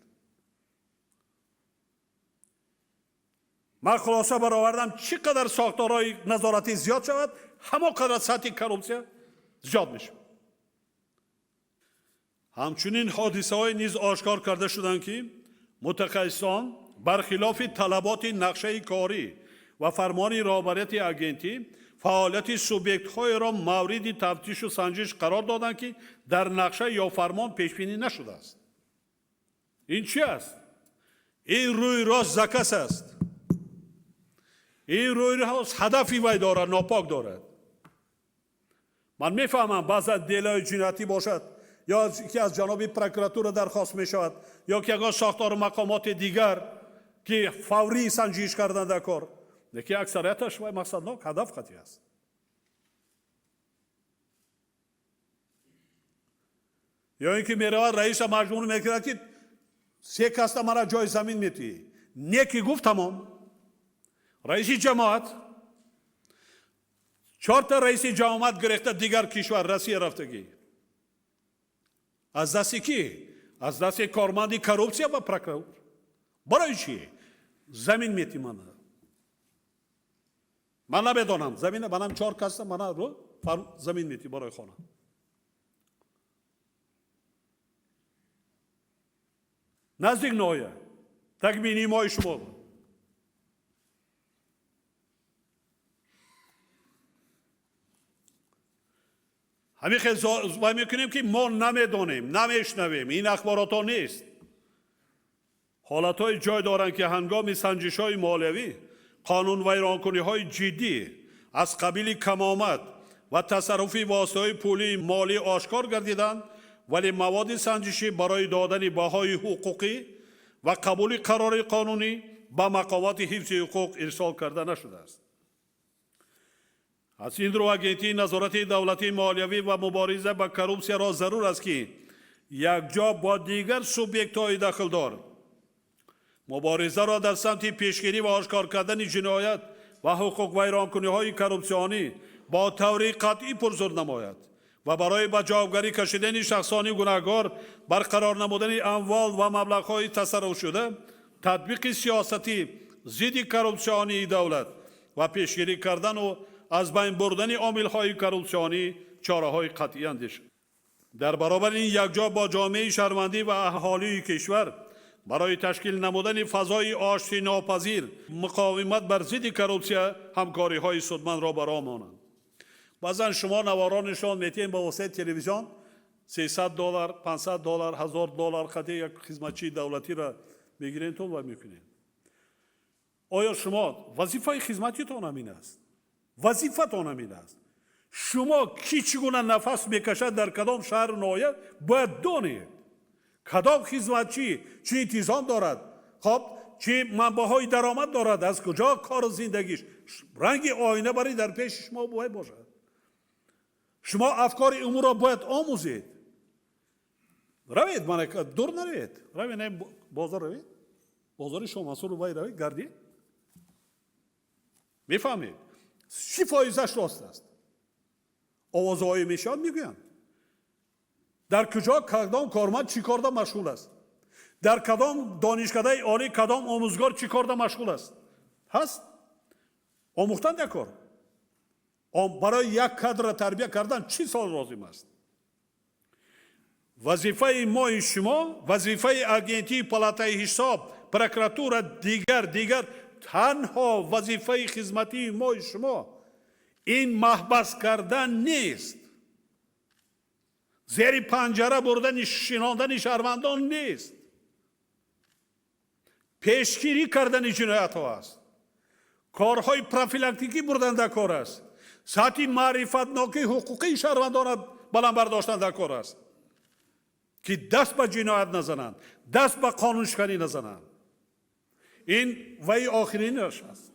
Ман хулоса баровардам, чӣ қадар сохторҳои назоратӣ зиёд шавад, ҳамон қадар сатҳи коррупсия зиёд мешавад. Ҳамчунин ҳодисаҳое низ ошкор карда шуданд, ки мутахассисон бархилофи талаботи нақшаи корӣ ва фармони роҳбарияти агентӣ фаъолияти субъектҳоеро мавриди тафтишу санҷиш қарор доданд, ки дар нақша ё фармон пешбинӣ нашудааст. Ин чи аст? Ин рӯи рост заказ аст. Ин рӯи рост ҳадафи вай дорад, нопок дорад. Ман мефаҳмам, баъзан делаи ҷиноятӣ бошад, ё ки аз ҷаноби прокуратура дархост мешавад, ё ки ягон сохтору мақомоти дигар, ки фаврӣ санҷиш кардан дар кор. Лекин аксарияташ вай мақсаднок ҳадаф қатъӣ аст. Ё ин ки меравад раиса маҷбур мекунад, ки се каста мара ҷои замин метиҳӣ. Не ки гуфт тамом. Раиси ҷамоат, 4 раиси ҷамоат гирехта дигар кишвар Россия рафтагӣ. Аз дасти ки? Аз дасти корманди коррупсия ва прокурор. Барои чӣ? Замин мети мана. Ман намедонам. Замина манам чор каса мана замин мети барои хона. Наздик ноҳия. Тагмини мои шумо. Ҳамин хел вай мекунем ки мо намедонем, намешнавем, ин ахборотҳо нест. Ҳолатҳои ҷой доранд ки ҳангоми санҷишҳои молиявӣ қонунвайронкуниҳои ҷиддӣ аз қабили камомад ва тасарруфи воситаҳои пулии молӣ ошкор гардиданд, вале маводи санҷишӣ барои додани баҳои ҳуқуқӣ ва қабули қарори қонунӣ ба мақомоти ҳифзи ҳуқуқ ирсол карда нашудааст. Аз ин рӯ агентии назорати давлатии молиявӣ ва мубориза ба коррупсияро зарур аст ки якҷо бо дигар субъектҳои дахлдор муборизаро дар самти пешгирӣ ва ошкор кардани ҷиноят ва ҳуқуқвайронкуниҳои коррупсионӣ бо таври қатъӣ пурзур намояд ва барои ба ҷавобгарӣ кашидани шахсони гунаҳкор, барқарор намудани амвол ва маблағҳои тасарруфшуда, татбиқи сиёсати зидди коррупсионии давлат ва пешгирӣ кардану аз байн бурдани омилҳои коррупсионӣ чораҳои қатъӣ андешад. Дар баробари ин якҷо бо ҷомеаи шаҳрвандӣ ва аҳолии кишвар барои ташкил намудани фазои оштинопазир, муқовимат бар зидди коррупсия ҳамкориҳои судмандро ба роҳ монанд. Баъзан шумо наворон нишон метиҳем ба воситаи телевизион $300, $500, $1000 қади як хизматчии давлатиро мегирентон ва мекунед. Оё шумо вазифаи хизматитон ҳамин аст? Вазифатон ҳамин аст. Шумо ки чӣ гуна нафас мекашад дар кадом шаҳру ноҳия бояд донед. Кадом хизматчӣ чӣ интизом дорад, хоб чӣ манбаъҳои даромад дорад, аз куҷо кору зиндагиш, ранги оина бари дар пеши шумо бояд бошад. Шумо афкори умурро бояд омӯзед. Равед, мана дур наравед, равед на бозор равед, бозори Шомансуру вай равед, гардед, мефаҳмед чӣ фоизаш рост аст. Овозҳое мешавад, мегӯянд дар куҷо кадом корманд чӣ корда машғул аст, дар кадом донишкадаи олӣ кадом омӯзгор чӣ корда машғул аст. Ҳаст омӯхтан як кор, барои як кадрро тарбия кардан чӣ сол лозим аст. Вазифаи мои шумо, вазифаи агентии палатаи ҳисоб, прокуратура, дигар танҳо вазифаи хизматии мои шумо ин маҳбас кардан нест, зери панҷара бурдани шинондани шаҳрвандон нест, пешгирӣ кардани ҷиноятҳо аст, корҳои профилактикӣ бурдан дар кор аст, сатҳи маърифатнокии ҳуқуқии шаҳрвандонро баланд бардоштан дар кор аст ки даст ба ҷиноят назананд, даст ба қонуншиканӣ назананд. Ин ваи охиринаш аст.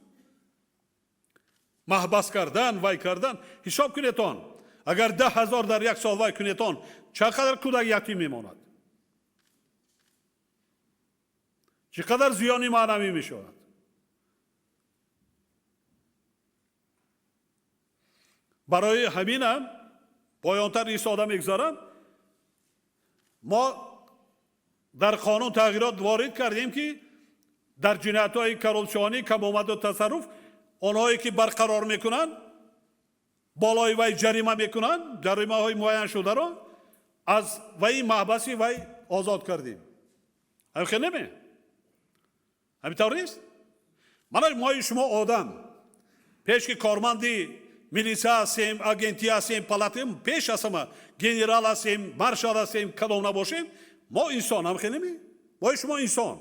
Маҳбас кардан, вай кардан, ҳисоб кунетон, агар 10 000 дар як сол вай кунетон, чӣ қадар кӯдак ятим мемонад, чӣ қадар зиёни маънавӣ мешавад. Барои ҳаминам поёнтар истода мегузарам. Мо дар қонун тағйирот ворид кардем ки дар ҷиноятҳои коррупсионӣ, камомаду тасарруф онҳое ки барқарор мекунанд, болои вай ҷарима мекунанд, ҷаримаҳои муайяншударо аз ваи маҳбаси вай озод кардем. Ҳамин хел неме? Ҳамин тавр нест? Мана мои шумо одам пеш ки корманди милиса ҳастем, агентӣ ҳастем, палатем, пеш аз ҳама генерал ҳастем, маршал ҳастем, кадом набошем, мо инсон, ҳам хел неме? Мои шумо инсон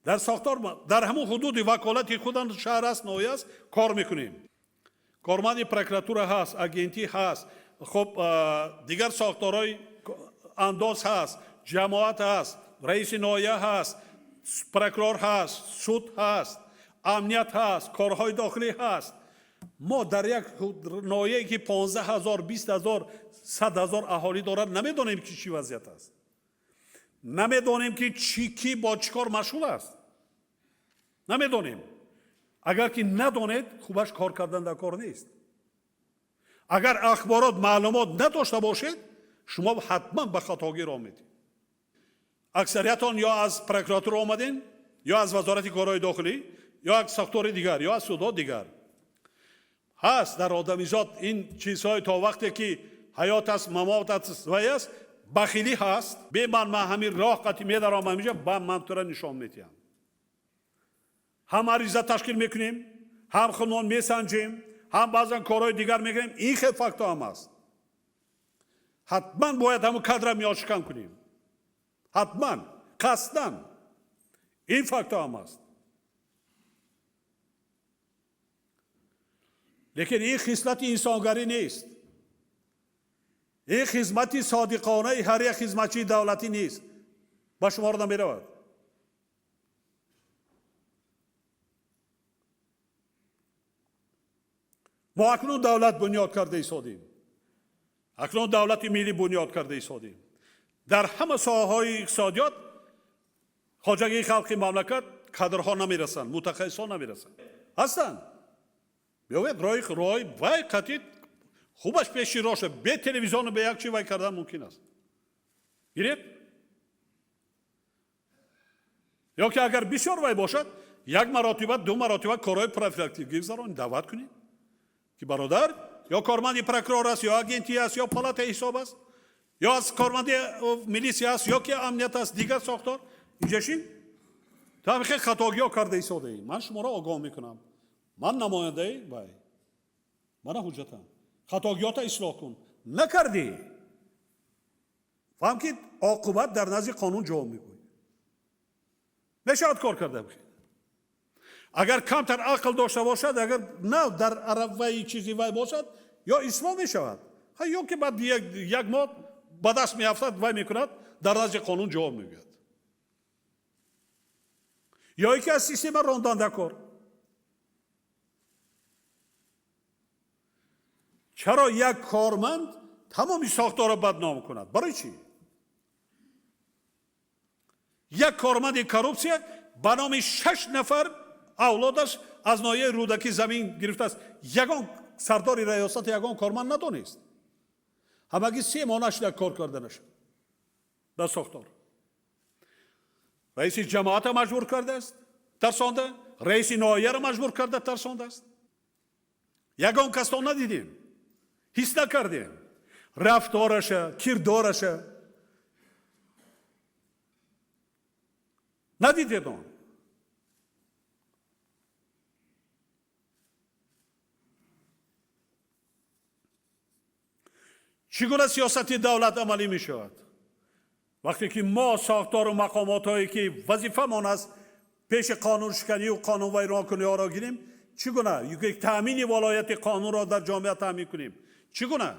дар сохтор, дар ҳамон ҳудуди ваколати худан шаҳр аст, ноҳия аст, кор мекунем. Корманди прокуратура ҳаст, агентӣ ҳаст, хоб дигар сохторҳои андоз ҳаст, ҷамоат ҳаст, раиси ноҳия ҳаст, прокурор ҳаст, суд ҳаст, амният ҳаст, корҳои дохилӣ ҳаст. Мо дар як ноҳияе ки 15 000, 20 000, 100 000 аҳолӣ дорад, намедонем ки чӣ вазъият аст, намедонем ки чӣ ки бо чӣ кор машғул аст, намедонем. Агар ки надонед, хубаш кор кардан дар кор нест. Агар ахборот, маълумот надошта бошед, шумо ҳатман ба хатогӣ роҳ медиҳед. Аксариятон ё аз прокуратура омадем, ё аз Вазорати корҳои дохилӣ, ё аз сохтори дигар, ё аз судҳо дигар. Ҳаст дар одамизод ин чизҳои то вақте ки ҳаёт аст, мамот аст, вай аст, бахилӣ ҳаст. Бе ман ҳамин роҳ қати медарам ҳаминҷа, ба ман тура нишон медиҳам. Ҳам ариза ташкил мекунем, ҳам худмон месанҷем, ҳам баъзан корҳои дигар мекунем. Ин хел фактҳо ҳам аст. Ҳатман бояд ҳамун кадра миёншикан кунем. Ҳатман, қасдан. Ин фактҳо ҳам аст. Лекин ин хислати инсонгарӣ нест. Ин хизмати содиқонаи ҳар як хизматчии давлатӣ нест. Ба шумор намеравад. Мо акнун давлат бунёд карда истодем. Акнун давлати миллӣ бунёд карда истодем. Дар ҳама соҳаҳои иқтисодиёт хоҷагии халқи мамлакат кадрҳо намерасанд, мутахассисҳо намерасанд. Ҳастанд. Биёвед роҳи вай қатид хубаш пеши роҳ шуд. Бе телевизиону бе як чи вай кардан мумкин аст. Гиред? Ё ки агар бисёр вай бошад, як маротиба, ду маротиба корҳои профилактикӣ гузаронед, даъват кунед ки бародар ё корманди прокурор аст, ё агентӣ аст, ё палатаи ҳисоб аст, ё аз корманди милисия аст, ё ки амният аст, дигар сохтор. Инҷа шин? Ту ҳам хел хатогиҳо карда истодаӣ. Ман шуморо огоҳ мекунам. Ман намояндаи вай. Мана ҳуҷҷатам. Хатогиҳота ислоҳ кун. Накардӣ. Фаҳм ки оқибат дар назди қонун ҷавоб мегӯӣ. Мешавад кор карда бошед. Агар камтар ақл дошта бошад, агар на дар араваи чизи вай бошад, ё ислоҳ мешавад. Ё ки баъд як моҳ ба даст меафтад, вай мекунад, дар назди қонун ҷавоб мегӯяд. Ё ки аз система ронданда кор. Чаро як корманд тамоми сохторро бадном кунад? Барои чӣ? Як корманди коррупсия ба номи 6 нафар авлодаш аз ноҳияи Рӯдакӣ замин гирифтааст. Ягон сардори раёсат ягон корманд надонист. Ҳамагӣ 3 моҳ нашуда кор карда нашуд дар сохтор. Раиси ҷамоата маҷбур кардааст, тарсонда, раиси ноҳияро маҷбур карда тарсондааст. Ягон касто надидем, ҳис накардем. Рафтораша, кирдораша надидед он. Чӣ гуна сиёсати давлат амалӣ мешавад? Вақте ки мо сохтору мақомотҳое ки вазифамон аст пеши қонуншиканию қонунвайронкуниҳоро гирем, чӣ гуна таъмини волояти қонунро дар ҷомеа таъмин кунем? Чӣ гуна?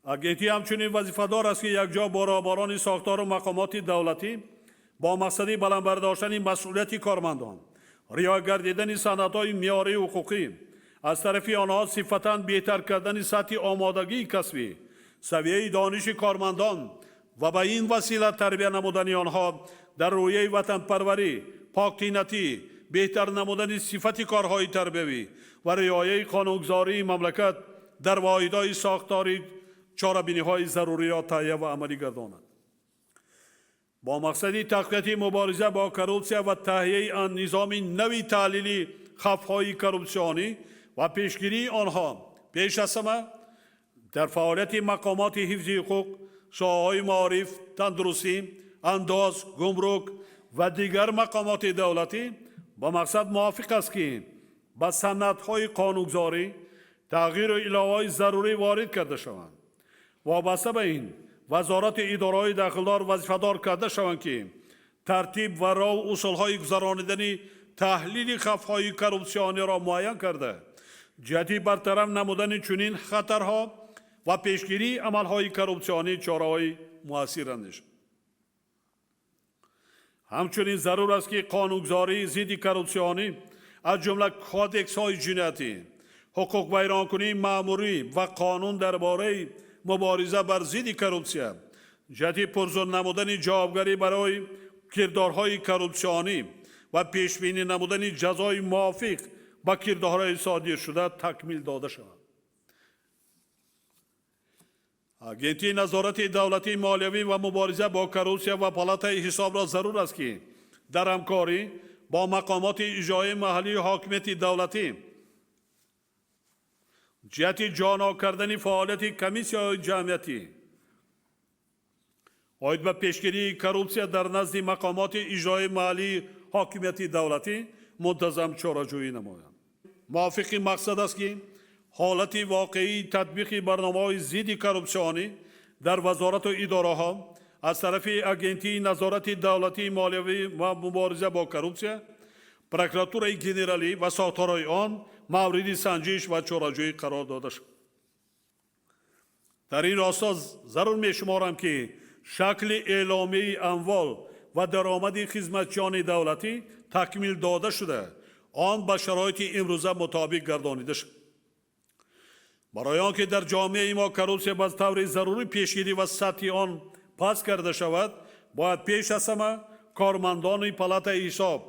Агентӣ ҳамчунин вазифадор аст ки якҷо бо роҳбарони сохтору мақомоти давлатӣ бо мақсади баланд бардоштани масъулияти кормандон, риоя гардидани санадҳои меъёрии ҳуқуқӣ, аз тарафи онҳо сифатан беҳтар кардани сатҳи омодагии касбӣ, савияи дониши кормандон ва ба ин васила тарбия намудани онҳо дар рӯҳияи ватанпарварӣ, поктинатӣ, беҳтар намудани сифати корҳои тарбиявӣ ва риояи қонунгузории мамлакат дар воҳидҳои сохторӣ чорабиниҳои заруриро таҳия ва амалӣ гардонад. Бо мақсади тақвияти мубориза бо коррупсия ва таҳияи низоми нави таҳлили хавфҳои коррупсионӣ ва пешгирии онҳо пеш аз ҳама дар фаъолияти мақомоти ҳифзи ҳуқуқ, соҳаҳои маориф, тандурустӣ, андоз, гумрук ва дигар мақомоти давлатӣ ба мақсад мувофиқ аст ки ба санадҳои қонунгузорӣ тағйиру иловаҳои зарурӣ ворид карда шаванд. Вобаста ба ин вазорати идораҳои дахлдор вазифадор карда шаванд ки тартиб ва роҳу усулҳои гузаронидани таҳлили хавфҳои коррупсиониро муайян карда, ҷиҳати бартараф намудани чунин хатарҳо ва пешгирии амалҳои коррупсионӣ чораҳои муассир андешанд. Ҳамчунин зарур аст ки қонунгузории зидди коррупсионӣ аз ҷумла кодексҳои ҷиноятӣ, ҳуқуқвайронкунии маъмурӣ ва қонун дар бораи мубориза бар зидди коррупсия ҷиҳати пурзур намудани ҷавобгарӣ барои кирдорҳои коррупсионӣ ва пешбинӣ намудани ҷазои мувофиқ ба кирдорҳои содиршуда такмил дода шавад. Агентии назорати давлатии молиявӣ ва мубориза бо коррупсия ва палатаи ҳисобро зарур аст, ки дар ҳамкорӣ бо мақомоти иҷроии маҳаллии ҳокимияти давлатӣ ҷиҳати ҷонок кардани фаъолияти комиссияҳои ҷамъиятӣ оид ба пешгирии коррупсия дар назди мақомоти иҷроии маҳаллии ҳокимияти давлатӣ мунтазам чораҷӯӣ намоянд. Мувофиқи мақсад аст, ки ҳолати воқеии татбиқи барномаҳои зидди коррупсионӣ дар вазорату идораҳо аз тарафи Агентии назорати давлатии молиявӣ ва мубориза бо коррупсия, прокуратураи генералӣ ва сохторҳои он мавриди санҷиш ва чораҷӯӣ қарор дода шуд. Дар ин росто зарур мешуморам, ки шакли эъломияи амвол ва даромади хизматчиёни давлатӣ такмил дода шуда, он ба шароити имрӯза мутобиқ гардонида шуд. Барои он ки дар ҷомеаи мо коррупсия ба таври зарурӣ пешгирӣ ва сатҳи он паст карда шавад, бояд пеш аз ҳама кормандони палатаи ҳисоб,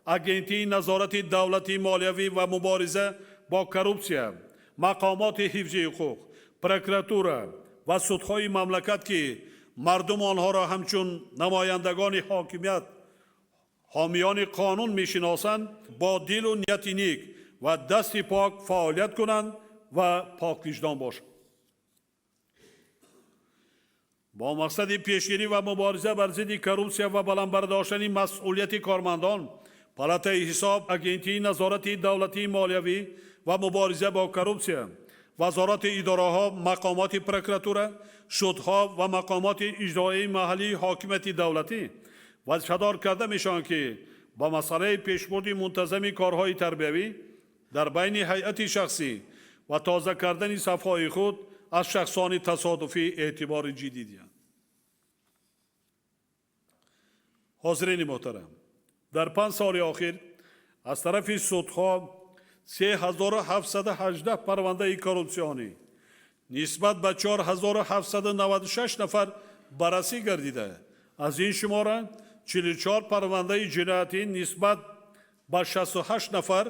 Агентии назорати давлатии молиявӣ ва мубориза бо коррупсия, мақомоти ҳифзи ҳуқуқ, прокуратура ва судҳои мамлакат, ки мардум онҳоро ҳамчун намояндагони ҳокимият, ҳомиёни қонун мешиносанд, бо дилу нияти ник ва дасти пок фаъолият кунанд ва поквиҷдон бошанд. Бо мақсади пешгирӣ ва мубориза бар зидди коррупсия ва баланд бардоштани масъулияти кормандон, палатаи ҳисоб, Агентии назорати давлатии молиявӣ ва мубориза бо коррупсия, вазорати идораҳо, мақомоти прокуратура, судҳо ва мақомоти иҷроии маҳаллии ҳокимияти давлатӣ вазифадор карда мешаванд, ки ба масъалаи пешбурди мунтазами корҳои тарбиявӣ дар байни ҳайати шахсӣ ва тоза кардани сафҳои худ аз шахсони тасодуфӣ эътибори ҷиддӣ диҳанд. Ҳозирини муҳтарам, дар 5 соли охир аз тарафи судҳо 3718 парвандаи коррупсионӣ нисбат ба 4796 нафар баррасӣ гардида, аз ин шумора 44 парвандаи ҷиноятӣ нисбат ба 68 нафар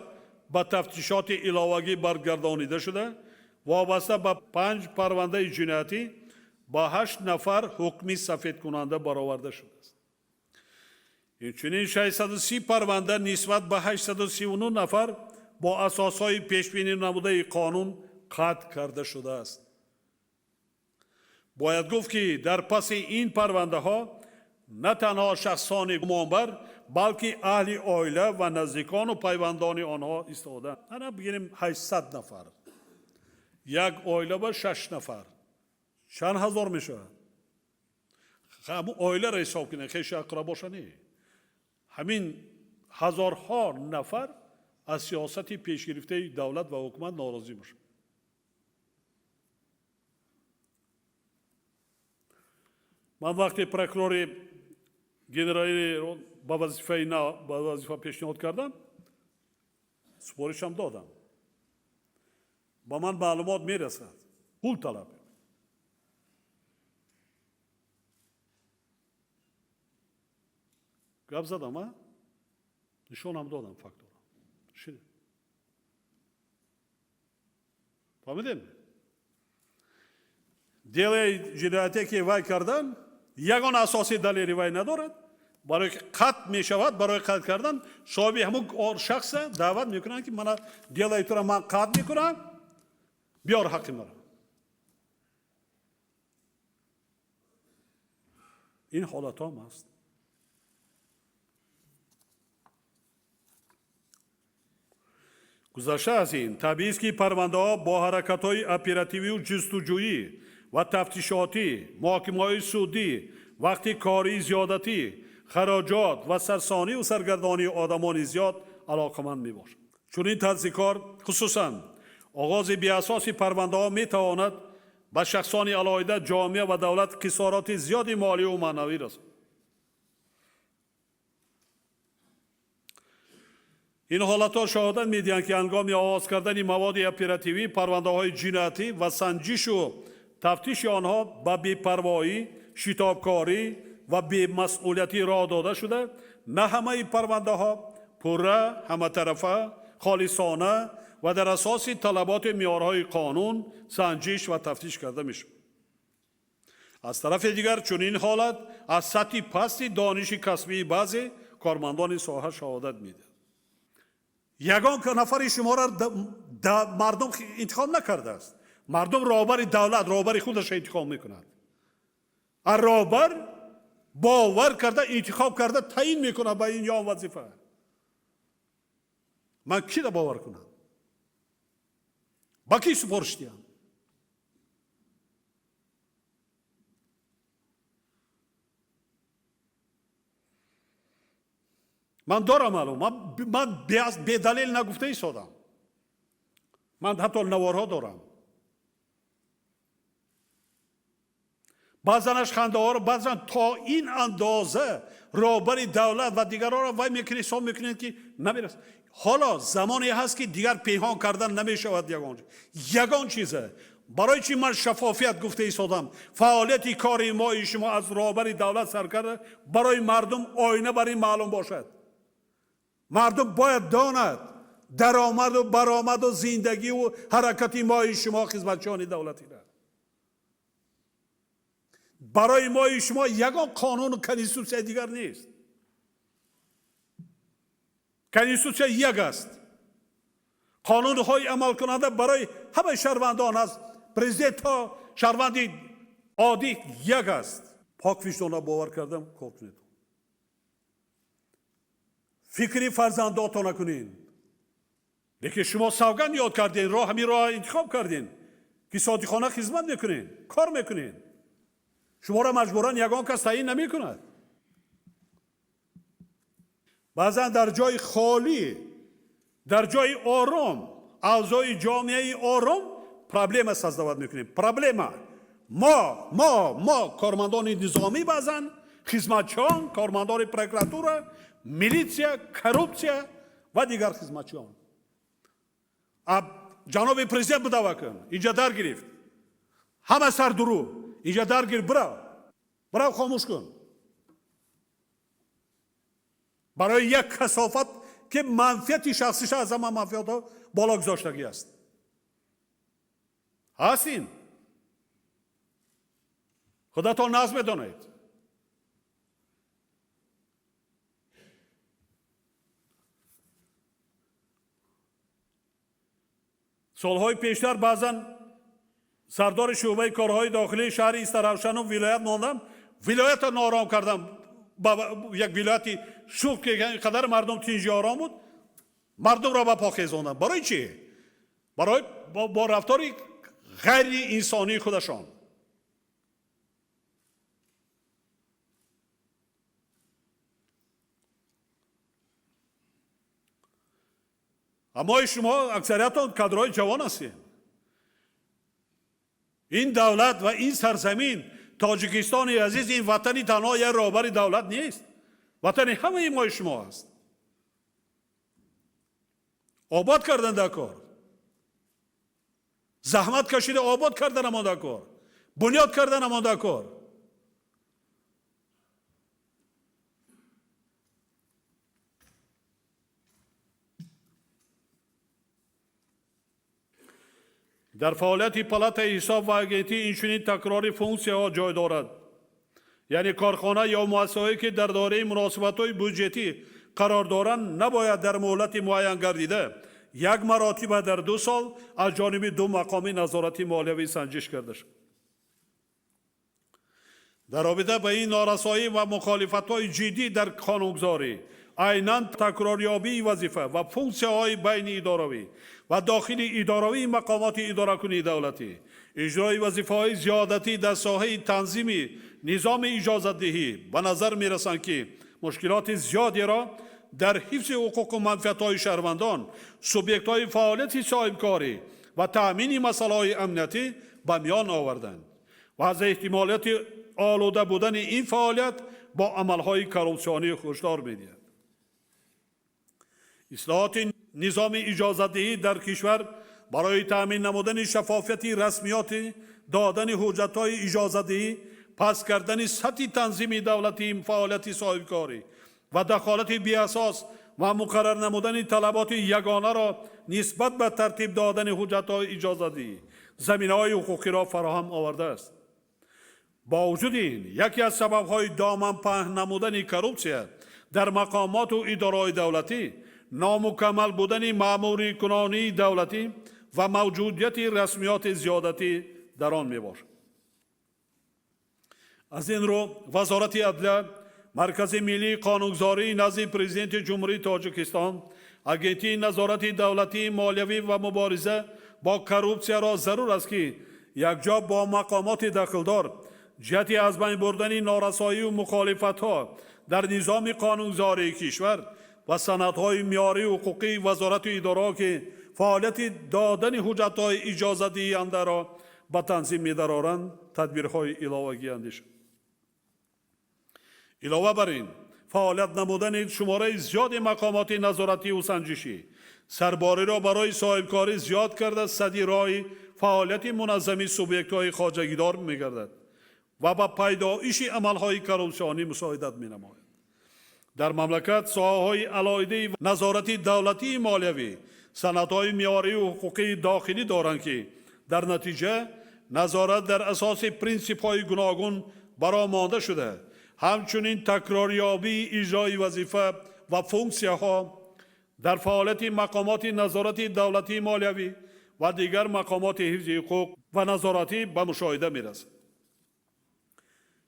ба тафтишоти иловагӣ баргардонида шуда, вобаста ба 5 парвандаи ҷиноятӣ ба 8 нафар ҳукми сафедкунанда бароварда шудааст. Инчунин 630 парванда нисбат ба 839 нафар бо асосҳои пешбинӣ намудаи қонун қатъ карда шудааст. Бояд гуфт, ки дар паси ин парвандаҳо на танҳо шахсони гумонбар, балки аҳли оила ва наздикону пайвандони онҳо истодаанд. Ана бигирем 800 нафар, як оила ба 6 нафар чанд ҳазор мешавад? Ҳамун оиларо ҳисоб кунед, хешу ақрабоша не. Ҳамин ҳазорҳо нафар аз сиёсати пешгирифтаи давлат ва ҳукумат норозӣ бошанд. Ман вақте прокурори генералиро ба вазифаи нав, ба вазифа пешниҳод кардам, супоришам додам. Ба ман маълумот мерасад, пул талаб. Гап задам, а? Нишонам додам фактора. Шида. Фаҳмидем? Делаи ҷинояте ки вай кардан, ягон асоси далели вай надорад, барои ки қатъ мешавад, барои қатъ кардан соҳиби ҳамун шахса даъват мекунанд, ки мана делаи тура ман қатъ мекунам, биёр ҳаққи маро. Ин ҳолатҳо ҳам аст. Гузашта аз ин, табиист, ки парвандаҳо бо ҳаракатҳои оперативию ҷустуҷӯӣ ва тафтишотӣ, муҳокимаҳои судӣ, вақти кории зиёдатӣ, хароҷот ва сарсониву саргардонии одамони зиёд алоқаманд мебошад. Чунин тарзи кор, хусусан оғози беасоси парвандаҳо, метавонад ба шахсони алоҳида, ҷомеа ва давлат хисороти зиёди молию маънавӣ расонад. Ин ҳолатҳо шаҳодат медиҳанд, ки ҳангоми оғоз кардани маводи оперативӣ, парвандаҳои ҷиноятӣ ва санҷишу тафтиши онҳо ба бепарвоӣ, шитобкорӣ ва бемасъулиятӣ роҳ дода шуда, на ҳамаи парвандаҳо пурра, ҳаматарафа, холисона ва дар асоси талаботи меъёрҳои қонун санҷиш ва тафтиш карда мешавад. Аз тарафи дигар, чунин ҳолат аз сатҳи пасти дониши касбии баъзе кормандони соҳа шаҳодат медиҳад. Ягон нафари шуморо мардум интихоб накардааст. Мардум роҳбари давлат, роҳбари худашро интихоб мекунад. А роҳбар бовар карда, интихоб карда, таъин мекунад ба ин ё он вазифа. Ман киро бовар кунам? Ба ки супориш диҳам? Ман дорам маълум, ман бедалел нагуфта истодам. Ман ҳатто наворҳо дорам. Баъзанаш хандаҳоро, баъзан то ин андоза роҳбари давлат ва дигарҳоро вай мекунед, ҳисоб мекунед, ки намерасад. Ҳоло замоне ҳаст, ки дигар пинҳон кардан намешавад ягон чиза. Барои чӣ ман шаффофият гуфта истодам? Фаъолияти кори мои шумо аз роҳбари давлат сар карда барои мардум оина бар ин маълум бошад. Мардум бояд донад даромаду баромаду зиндагиву ҳаракати мои шумо хизматчиёни давлатиро. Барои мои шумо ягон қонуну конститутсияи дигар нест. Конститутсия як аст. Қонунҳои амалкунанда барои ҳамаи шаҳрвандон аз президент то шаҳрванди оддӣ як аст. Пок виҷдона бовар кардам, кор кунед. Фикри фарзандотона кунед. Лекин шумо савганд ёд кардем, роҳ ҳамин роҳ интихоб кардем, ки содиқона хизмат мекунед, кор мекунед. Шуморо маҷбуран ягон кас таъин намекунад. Баъзан дар ҷои холӣ, дар ҷои ором, авзои ҷомеаи ором проблема создавать мекунем. Проблема. Мо кормандони низомӣ баъзан, хизматчиён, кормандони прокуратура, милитсия, коррупсия ва дигар хизматчиён. Ҷаноби президент будава кун, инҷа дар гирифт. Ҳама сардурӯ, инҷа дар гирифт, бирав. Бирав хомӯш кун. Барои як касофат ки манфиати шахсиша аз ҳама манфиатҳо боло гузоштагӣ аст. Ҳаст ин? Худатон нағз медонед. Солҳои пештар баъзан сардори шӯъбаи корҳои дохилии шаҳри Истаравшану вилоят мондам, вилоятро ноором кардам. Ба як вилояти шуд, ки қадар мардум тинҷи ором буд, мардумро ба по хезондам. Барои чӣ? Барои бо рафтори ғайриинсонии худашон. Аммо шумо аксариятон кадрҳои ҷавон ҳастед. Ин давлат ва ин сарзамин Тоҷикистони азиз, ин ватани танҳо як роҳбари давлат нест. Ватани ҳамаи мои шумо аст. Обод кардан дар кор. Заҳмат кашида обод кардан ҳамон дар кор. Бунёд кардан ҳамон дар кор. Дар фаъолияти палатаи ҳисоб ва агентӣ инчунин такрори функсияҳо ҷой дорад. Яъне корхона ё муассисаҳое, ки дар доираи муносибатҳои буҷетӣ қарор доранд, набояд дар муҳлати муайян гардида як маротиба дар 2 сол аз ҷониби 2 мақоми назорати молиявӣ санҷиш карда шавад. Дар робита ба ин норасоӣ ва мухолифатҳои ҷиддӣ дар қонунгузорӣ, айнан такрорёбии вазифа ва функсияҳои байни идоравӣ ва дохили идоравии мақомоти идоракунии давлатӣ, иҷрои вазифаҳои зиёдатӣ дар соҳаи танзими низоми иҷозатдиҳӣ ба назар мерасанд, ки мушкилоти зиёдеро дар ҳифзи ҳуқуқу манфиатҳои шаҳрвандон, субъектҳои фаъолияти соҳибкорӣ ва таъмини масъалаҳои амниятӣ ба миён оварданд ва аз эҳтимолияти олуда будани ин фаъолият бо амалҳои коррупсионӣ ҳушдор медиҳад. Ислоҳоти низоми иҷозатдиҳӣ дар кишвар барои таъмин намудани шаффофияти расмиёти додани ҳуҷҷатҳои иҷозатдиҳӣ, паст кардани сатҳи танзими давлатии фаъолияти соҳибкорӣ ва дахолати беасос ва муқаррар намудани талаботи ягонаро нисбат ба тартиб додани ҳуҷҷатҳои иҷозатдиҳӣ заминаҳои ҳуқуқиро фароҳам овардааст. Бо вуҷуди ин, яке аз сабабҳои доманпаҳн намудани коррупсия дар мақомоту идораҳои давлатӣ, номукаммал будани маъмурикунонии давлатӣ ва мавҷудияти расмиёти зиёдатӣ дар он мебошад. Аз ин рӯ, Вазорати адлия, Маркази миллии қонунгузории назди Президенти Ҷумҳурии Тоҷикистон, Агентии назорати давлатии молиявӣ ва мубориза бо коррупсияро зарур аст, ки якҷо бо мақомоти дахлдор ҷиҳати аз байн бурдани норасоию мухолифатҳо дар низоми қонунгузории кишвар ва санадҳои меъёрии ҳуқуқии вазорату идораҳо, ки фаъолияти додани ҳуҷҷатҳои иҷозатдиҳандаро ба танзим медароранд, тадбирҳои иловагӣ андешанд. Илова бар ин, фаъолият намудани шумораи зиёди мақомоти назоративу санҷишӣ сарбориро барои соҳибкорӣ зиёд карда, садди роҳи фаъолияти муназзами субъектҳои хоҷагидор мегардад ва ба пайдоиши амалҳои коррупсионӣ мусоидат менамояд. Дар мамлакат соҳаҳои алоҳидаи назорати давлатии молиявӣ санадҳои меъёрию ҳуқуқии дохилӣ доранд, ки дар натиҷа назорат дар асоси принсипҳои гуногун баромонда шуда, ҳамчунин такрорёбии иҷрои вазифа ва функсияҳо дар фаъолияти мақомоти назорати давлатии молиявӣ ва дигар мақомоти ҳифзи ҳуқуқ ва назоратӣ ба мушоҳида мерасад.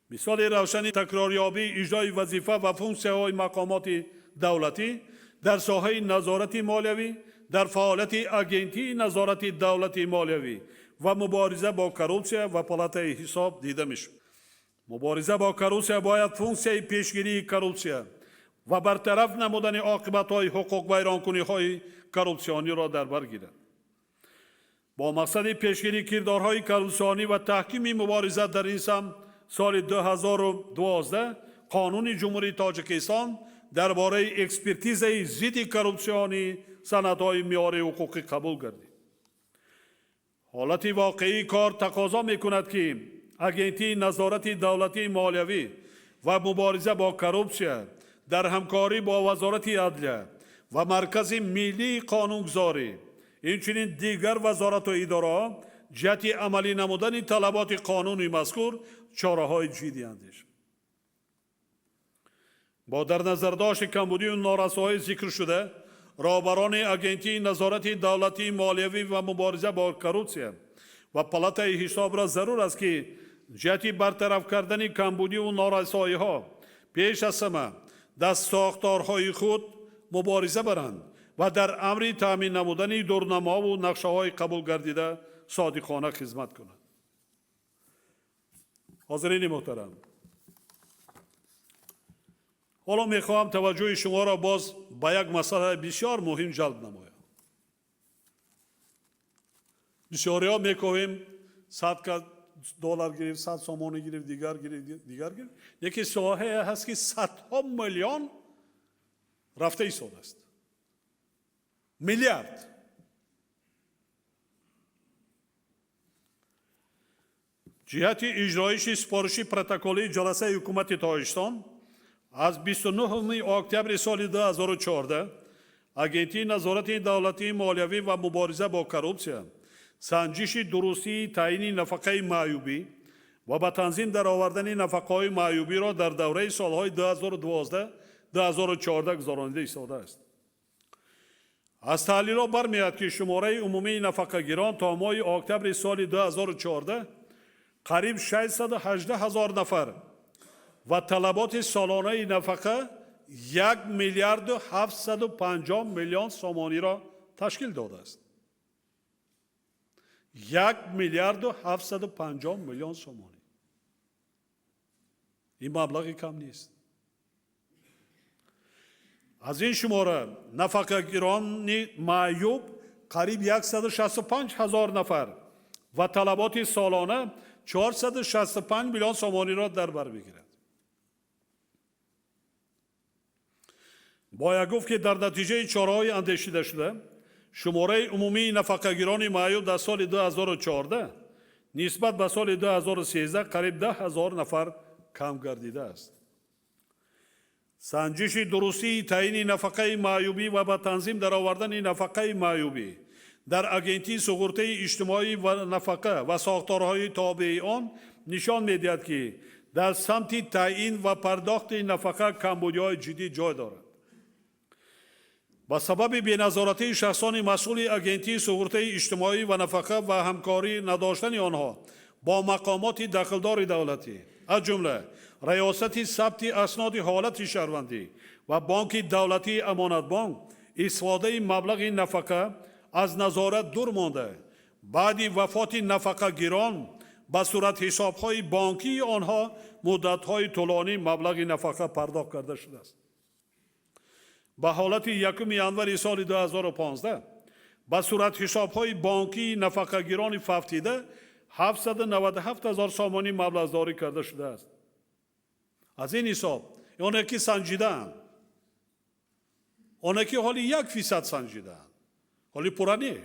Мисоли равшани такрорёбии иҷрои вазифа ва функсияҳои мақомоти давлатӣ дар соҳаи назорати молиявӣ дар фаъолияти Агентии назорати давлатии молиявӣ ва мубориза бо коррупсия ва Палатаи ҳисоб дида мешавад. Мубориза бо коррупсия бояд функсияи пешгирии коррупсия ва бартараф намудани оқибатҳои ҳуқуқвайронкуниҳои коррупсиониро дар бар гирад. Бо мақсади пешгирии кирдорҳои коррупсионӣ ва таҳкими мубориза дар ин самт, соли 2012 Қонуни Ҷумҳурии Тоҷикистон дар бораи экспертизаи зидди коррупсионии санадҳои меъёрии ҳуқуқӣ қабул гардид. Ҳолати воқеии кор тақозо мекунад, ки Агентии назорати давлатии молиявӣ ва мубориза бо коррупсия дар ҳамкорӣ бо Вазорати адлия ва Маркази миллии қонунгузорӣ, инчунин дигар вазорату идораҳо ҷиҳати амалӣ намудани талаботи қонуни мазкур чораҳои ҷиддӣ андешанд. Бо дар назардошти камбудию норасоии зикршуда, роҳбарони Агентии назорати давлатии молиявӣ ва мубориза бо коррупсия ва Палатаи ҳисобро зарур аст, ки ҷиҳати бартараф кардани камбудиву норасоиҳо пеш аз ҳама дар сохторҳои худ мубориза баранд ва дар амри таъмин намудани дурнамову нақшаҳои қабул гардида содиқона хизмат кунанд. Ҳозирини муҳтарам, ҳоло мехоҳам таваҷҷӯҳи шуморо боз ба як масъалаи бисёр муҳим ҷалб намоям. Бисёриҳо мекӯҳем: 100 доллар гирифт, 100 сомонӣ гирифт, дигар гирифт, дигар гирифт. Яке соҳае ҳаст, ки садҳо миллион рафта истодааст, миллиард. Ҷиҳати иҷроиши супориши протоколии ҷаласаи ҳукумати Тоҷикистон аз 29 октябри соли 2014, Агентии назорати давлатии молиявӣ ва мубориза бо коррупсия санҷиши дурустии таъини нафақаи маъюбӣ ва ба танзим даровардани нафақаҳои маъюбиро дар давраи солҳои 2012-2014 гузаронида истодааст. Аз таҳлилҳо бармеояд, ки шумораи умумии нафақагирон то моҳи октябри соли 2014 қариб 618 ҳазор нафар ва талаботи солонаи нафақа 1 миллиарду 750 миллион сомониро ташкил додааст. 1 миллиарду 750 миллион сомонӣ — ин маблағи кам нест. Аз ин шумора нафақагирони маъюб қариб 165 ҳазор нафар ва талаботи солона 465 миллион сомониро дар бар мегирад. Бояд гуфт, ки дар натиҷаи чораҳои андешидашуда шумораи умумии нафақагирони маъюб дар соли 2014 нисбат ба соли 2013 қариб 10 ҳазор нафар кам гардидааст. Санҷиши дурустии таъини нафақаи маъюбӣ ва ба танзим даровардани нафақаи маъюбӣ дар Агентии суғуртаи иҷтимоӣ ва нафақа ва сохторҳои тобеи он нишон медиҳад, ки дар самти таъин ва пардохти нафақа камбудиҳои ҷиддӣ ҷой дорад. Ба сабаби беназоратии шахсони масъули Агентии суғуртаи иҷтимоӣ ва нафақа ва ҳамкорӣ надоштани онҳо бо мақомоти дахлдори давлатӣ, аз ҷумла Раёсати сабти асноди ҳолати шаҳрвандӣ ва Бонки давлатии Амонатбонк, истифодаи маблағи нафақа аз назорат дур монда, баъди вафоти нафақагирон ба суратҳисобҳои бонкии онҳо муддатҳои тӯлонӣ маблағи нафақа пардохт карда шудааст. Ба ҳолати 1 январи соли 2015 ба суратҳисобҳои бонкии нафақагирони фавтида 797 ҳазор сомонӣ маблағдорӣ карда шудааст. Аз ин ҳисоб, оне ки санҷидаанд, оне ки ҳоли 1% санҷидаанд, ҳоли пурра не.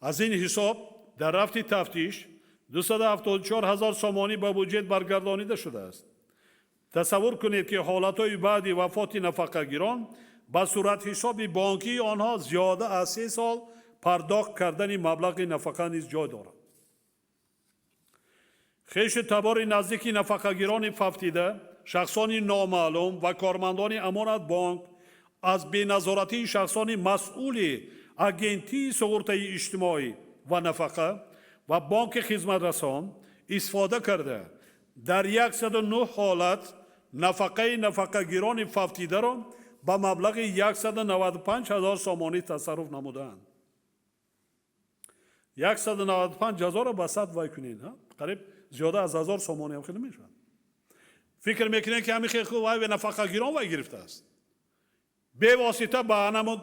Аз ин ҳисоб дар рафти тафтиш 274 ҳазор сомонӣ ба буҷет баргардонида шудааст. Тасаввур кунед, ки ҳолатҳои баъди вафоти нафақагирон ба суратҳисоби бонкии онҳо зиёда аз 3 сол пардохт кардани маблағи нафақа низ ҷой дорад. Хешу табори наздики нафақагирони фавтида, шахсони номаълум ва кормандони Амонатбонк аз беназоратии шахсони масъули Агентии суғуртаи иҷтимоӣ ва нафақа ва бонки хизматрасон истифода карда, дар 109 ҳолат нафақаи нафақагирони фавтидаро ба маблағи 195 ҳазор сомонӣ тасарруф намудаанд. 195 ҳазорро ба 100 вай кунед, қариб зиёда аз 1000 сомонӣ ҳам хеле мешавад. Фикр мекунед, ки ҳамин хел вай нафақагирон вай гирифтааст бевосита ба анамо.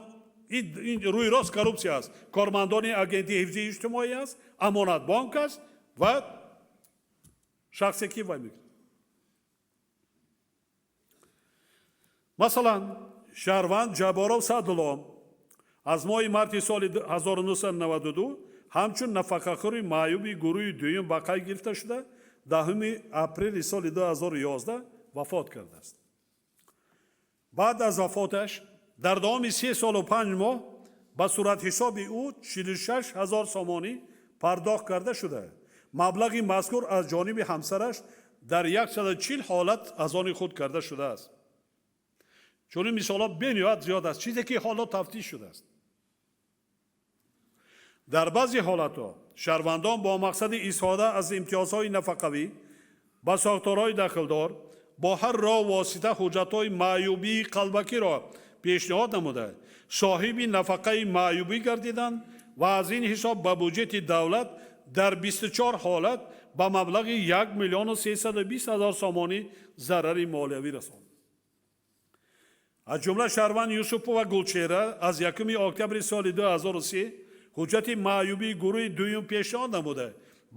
Ин рӯи рост коррупсия аст. Кормандони Агентии ҳифзи иҷтимоӣ аст, Амонатбонк аст ва шахсе ки вай мекунад. Масалан, шаҳрванд Ҷабборов Саъдулло аз моҳи марти соли 1992 ҳамчун нафақахӯри маъюби гурӯҳи дуюм ба қайд гирифта шуда, 10 апрели соли 2011 вафот кардааст. Баъд аз вафоташ дар давоми 3 солу 5 моҳ ба суратҳисоби ӯ 46 ҳазор сомонӣ пардохт карда шуда, маблағи мазкур аз ҷониби ҳамсараш дар 140 ҳолат аз они худ карда шудааст. Чунин мисолҳо бениҳоят зиёд аст, чизе ки ҳоло тафтиш шудааст. Дар баъзе ҳолатҳо шаҳрвандон бо мақсади истифода аз имтиёзҳои нафақавӣ ба сохторҳои дахлдор бо ҳар роҳ восита ҳуҷҷатҳои маъюбии қалбакиро пешниҳод намуда, соҳиби нафақаи маъюбӣ гардиданд ва аз ин ҳисоб ба буҷети давлат дар 24 ҳолат ба маблағи 1 миллиону 320 ҳазор сомонӣ зарари молиявӣ расонд. Аз ҷумла шаҳрванд Юсупова Гулчеҳра аз 1 октябри соли 2003 ҳуҷҷати маъюбии гурӯҳи дуюм пешниҳод намуда,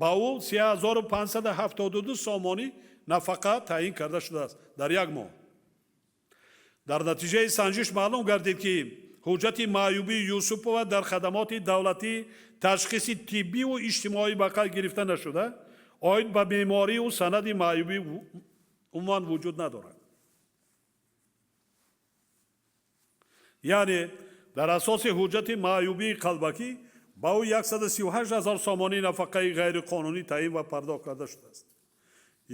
ба ӯ 3572 сомонӣ нафақа таъин карда шудааст дар як моҳ. Дар натиҷаи санҷиш маълум гардид, ки ҳуҷҷати маъюбии Юсупова дар хадамоти давлатӣ ташхиси тиббиву иҷтимоӣ ба қайд гирифта нашуда, оид ба бемориву санади маъюбӣ умуман вуҷуд надорад. Яъне дар асоси ҳуҷҷати маъюбии қалбакӣ ба ӯ 138 ҳазор сомонӣ нафақаи ғайриқонунӣ таъин ва пардохт карда шудааст.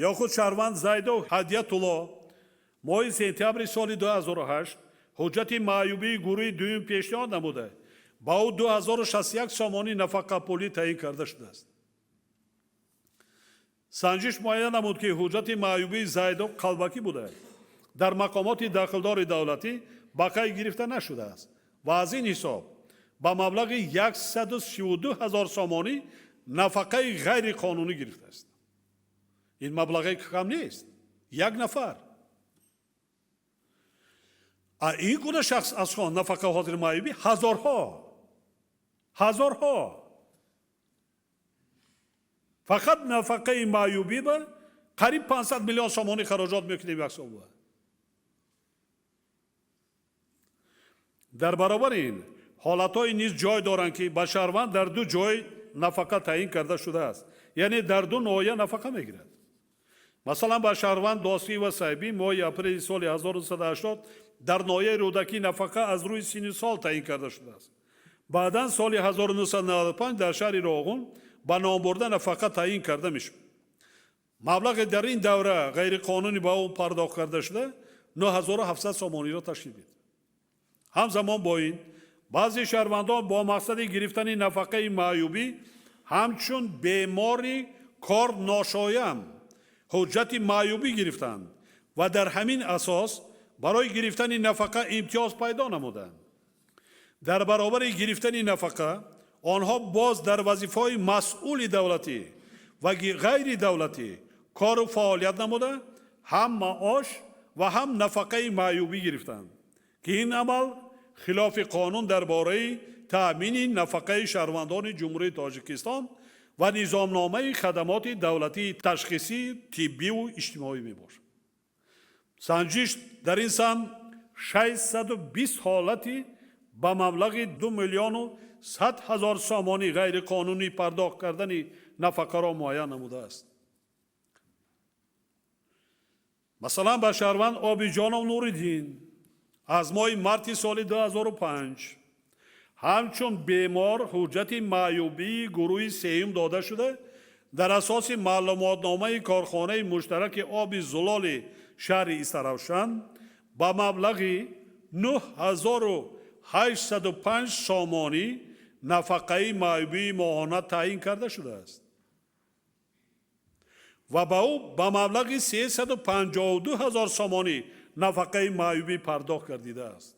Ё худ шаҳрванд Зайдов Ҳадиятулло моҳи сентябри соли 2008 ҳуҷҷати маъюбии гурӯҳи дуюм пешниҳод намуда, ба ӯ 2061 сомонӣ нафақапулӣ таъин карда шудааст. Санҷиш муайян намуд, ки ҳуҷҷати маъюбии Зайдов қалбакӣ буда, дар мақомоти дахлдори давлатӣ ба қайд гирифта нашудааст ва аз ин ҳисоб ба маблағи 132 ҳазор сомонӣ нафақаи ғайриқонунӣ гирифтааст. Ин маблағе кам нест, як нафар. А ин гуна шахс аз хон нафақа ҳозири маъюбӣ ҳазорҳо, ҳазорҳо. Фақат нафақаи маъюбӣ ба қариб 500 миллион сомонӣ хароҷот мекунем як сол. Дар баробари ин ҳолатҳое низ ҷой доранд, ки ба шаҳрванд дар ду ҷой нафақа таъин карда шудааст, яъне дар ду ноҳия нафақа мегирад. Масалан, ба шаҳрванд Досиева Сайбӣ моҳи апрели соли 1980 дар ноҳияи Рӯдакӣ нафақа аз рӯи синни сол таъин карда шудааст. Баъдан соли 1995 дар шаҳри Роғун ба номбурда нафақа таъин карда мешуд. Маблағи дар ин давра ғайриқонунӣ ба ӯ пардохт карда шуда 9700 сомониро ташкил медиҳад. Ҳамзамон бо ин баъзе шаҳрвандон бо мақсади гирифтани нафақаи маъюбӣ ҳамчун бемори кор ношоям ҳуҷҷати маъюбӣ гирифтанд ва дар ҳамин асос барои гирифтани нафақа имтиёз пайдо намуданд. Дар баробари гирифтани нафақа онҳо боз дар вазифаҳои масъули давлатӣ ва ғайридавлатӣ кору фаъолият намуда ҳам маош ва ҳам нафақаи маъюбӣ гирифтанд, ки ин амал хилофи қонун дар бораи таъмини нафақаи шаҳрвандони Ҷумҳурии Тоҷикистон ва низомномаи хадамоти давлатии ташхисӣ, тиббиву иҷтимоӣ мебошад. Санҷиш дар ин самт 620 ҳолати ба маблағи 2 миллиону 100 ҳазор сомонӣ ғайриқонунӣ пардохт кардани нафақаро муайян намудааст. Масалан, ба шаҳрванд Обиҷонов Нуриддин аз моҳи марти соли 2005 ҳамчун бемор ҳуҷҷати маъюбии гурӯҳи сеюм дода шуда, дар асоси маълумотномаи корхонаи муштараки оби зулоли шаҳри Истаравшан ба маблағи 9805 сомонӣ нафақаи маъюбии моҳона таъин карда шудааст ва ба ӯ ба маблағи 352 ҳазор сомонӣ нафақаи маъюбӣ пардохт гардидааст.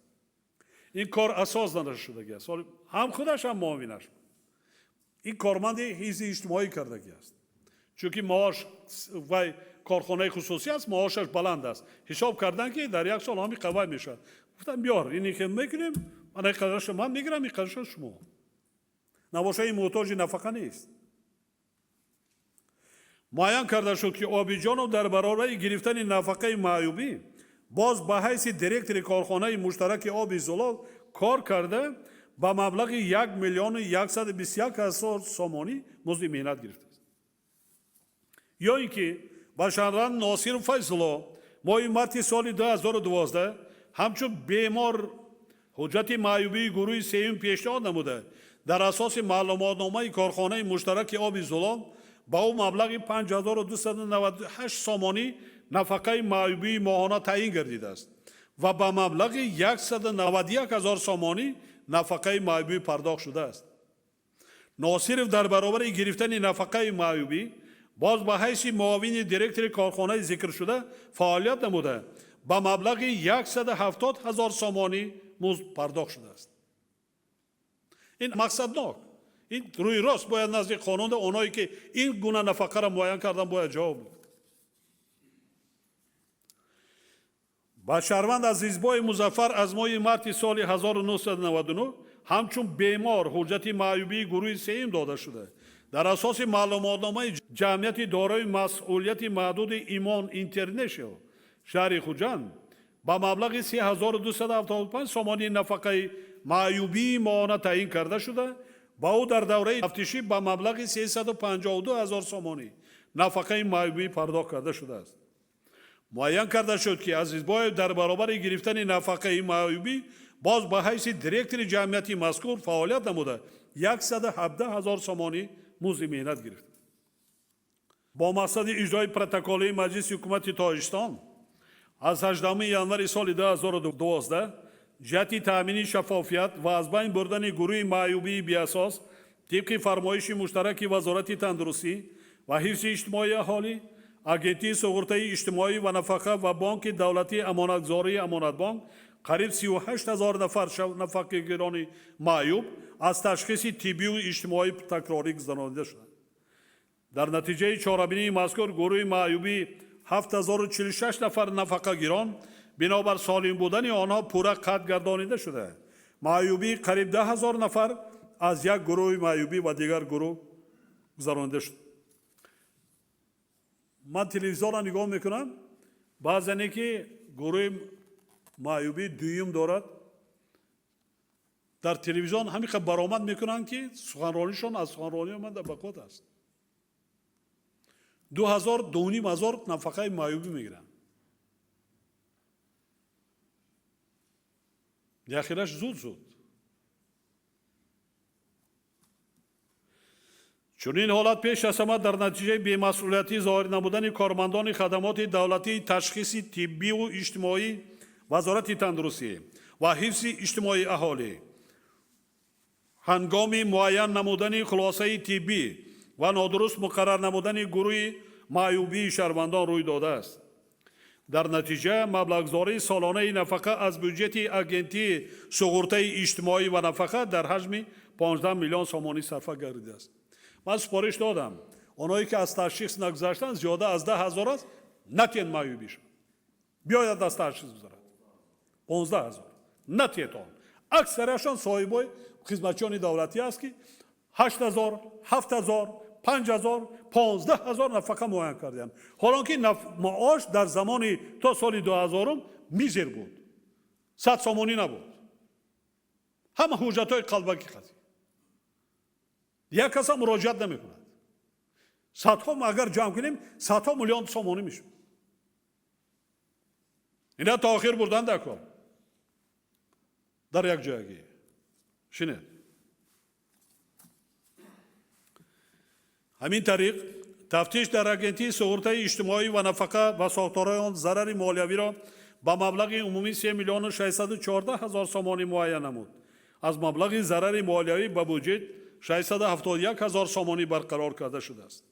Ин кор асос надошта аст. Ҳам худаш, ҳам муовинаш. Ин корманди ҳифзи иҷтимоӣ кардагӣ аст. Чунки маош вай корхонаи хусусӣ аст, маошаш баланд аст. Ҳисоб кардан, ки дар як сол ҳами қавай мешавад. Гуфтам, биёр, ин хел мекунем, мана ин қадарашо ман мегирам, ин қадарашо шумо. Набоша, ин муҳтоҷи нафақа нест. Муайян карда шуд, ки Обиҷонов дар баробари гирифтани нафақаи маъюбӣ боз ба ҳайси директори корхонаи муштараки оби зулол кор карда ба маблағи 1 миллиону 121 ҳазор сомонӣ музди меҳнат гирифтааст. Ё ин ки ба шаҳрванд Носиров Файзулло моҳи марти соли 2012 ҳамчун бемор ҳуҷҷати маъюбии гурӯҳи сеюм пешниҳод намуда, дар асоси маълумотномаи корхонаи муштараки оби зулол ба ӯ маблағи 5298 сомонӣ нафақаи маъюбии моҳона таъин гардидааст ва ба маблағи 191 ҳазор сомонӣ нафақаи маъюбӣ пардохт шудааст. Носиров дар баробари гирифтани нафақаи маъюбӣ боз ба ҳайси муовини директори корхонаи зикршуда фаъолият намуда ба маблағи 170 ҳазор сомонӣ музд пардохт шудааст. Ин мақсаднок, ин рӯи рост бояд назди қонун онҳое ки ин гуна нафақаро муайян кардан бояд ҷавоб буд. Ба шаҳрванд Азизбои Музаффар аз моҳи марти соли 1999 ҳамчун бемор ҳуҷҷати маъюбии гурӯҳи сеюм дода шуда, дар асоси маълумотномаи ҷамъияти дорои масъулияти маҳдуди Имон Интернешнл шаҳри Хуҷанд ба маблағи 3275 сомонӣ нафақаи маъюбии моҳона таъин карда шуда, ба ӯ дар давраи тафтишӣ ба маблағи 352 ҳазор сомонӣ нафақаи маъюбӣ пардохт карда шудааст. Муайян карда шуд, ки Азизбоев дар баробари гирифтани нафақаи маъюбӣ боз ба ҳайси директори ҷамъияти мазкур фаъолият намуда 117 ҳазор сомонӣ музди меҳнат гирифт. Бо мақсади иҷрои протоколии Маҷлиси ҳукумати Тоҷикистон аз 18 январи соли 2012 ҷиҳати таъмини шаффофият ва аз байн бурдани гурӯҳи маъюбии беасос тибқи фармоиши муштараки Вазорати тандурустӣ ва ҳифзи иҷтимоии аҳолӣ, Агентии суғуртаи иҷтимоӣ ва нафақа ва Бонки давлатии амонатгузории Амонатбонк қариб 38 ҳазор нафар нафақагирони маъюб аз ташхиси тиббию иҷтимоӣ такрорӣ гузаронида шуданд. Дар натиҷаи чорабинии мазкур гурӯҳи маъюбии 7046 нафар нафақагирон бинобар солим будани онҳо пурра қатъ гардонида шуда, маъюбии қариб 10 ҳазор нафар аз як гурӯҳи маъюбӣ ва дигар гурӯҳ гузаронида шуд. Ман телевизорро нигоҳ мекунам, баъзане ки гурӯҳи маъюбии дуюм дорад, дар телевизион ҳамин қадр баромад мекунанд, ки суханронишон аз суханронии ман дар бақват аст. 2000, 2500 нафақаи маъюбӣ мегиранд. Яхираш зуд зуд. Чунин ҳолат пеш аз ҳама дар натиҷаи бемасъулиятӣ зоҳир намудани кормандони хадамоти давлатии ташхиси тиббиву иҷтимоӣ, Вазорати тандурустӣ ва ҳифзи иҷтимоии аҳолӣ ҳангоми муайян намудани хулосаи тиббӣ ва нодуруст муқаррар намудани гурӯҳи маъюбии шаҳрвандон рӯй додааст. Дар натиҷа маблағгузории солонаи нафақа аз бюҷети Агентии суғуртаи иҷтимоӣ ва нафақа дар ҳаҷми 15 миллион сомонӣ сарфа гардидааст. Ман супориш додам, онҳое ки аз ташхис нагузаштанд, зиёда аз 10 000 аст, натиҳед маъюбишон, биёяд аз ташхис гузарад. 15 000 натиҳед он. Аксарияшон соҳибои хизматчиёни давлатӣ аст, ки 8000, 7000, 5000, 15 000 нафақа муайян карданд, ҳолон ки маош дар замони то соли 2000-ум мизер буд, 100 сомонӣ набуд. Ҳама ҳуҷҷатҳои қалбакӣ қатӣ, як каса муроҷиат намекунад. Садҳо агар ҷамъ кунем, садҳо миллион сомонӣ мешуд. Ина то охир бурдан дар кор дар як ҷоягӣ шинед. Ҳамин тариқ, тафтиш дар Агентии суғуртаи иҷтимоӣ ва нафақа ва сохторҳои он зарари молиявиро ба маблағи умумӣ 3 миллиону 614 ҳазор сомонӣ муайян намуд. Аз маблағи зарари молиявӣ ба буҷет 671 ҳазор сомонӣ барқарор карда шудааст.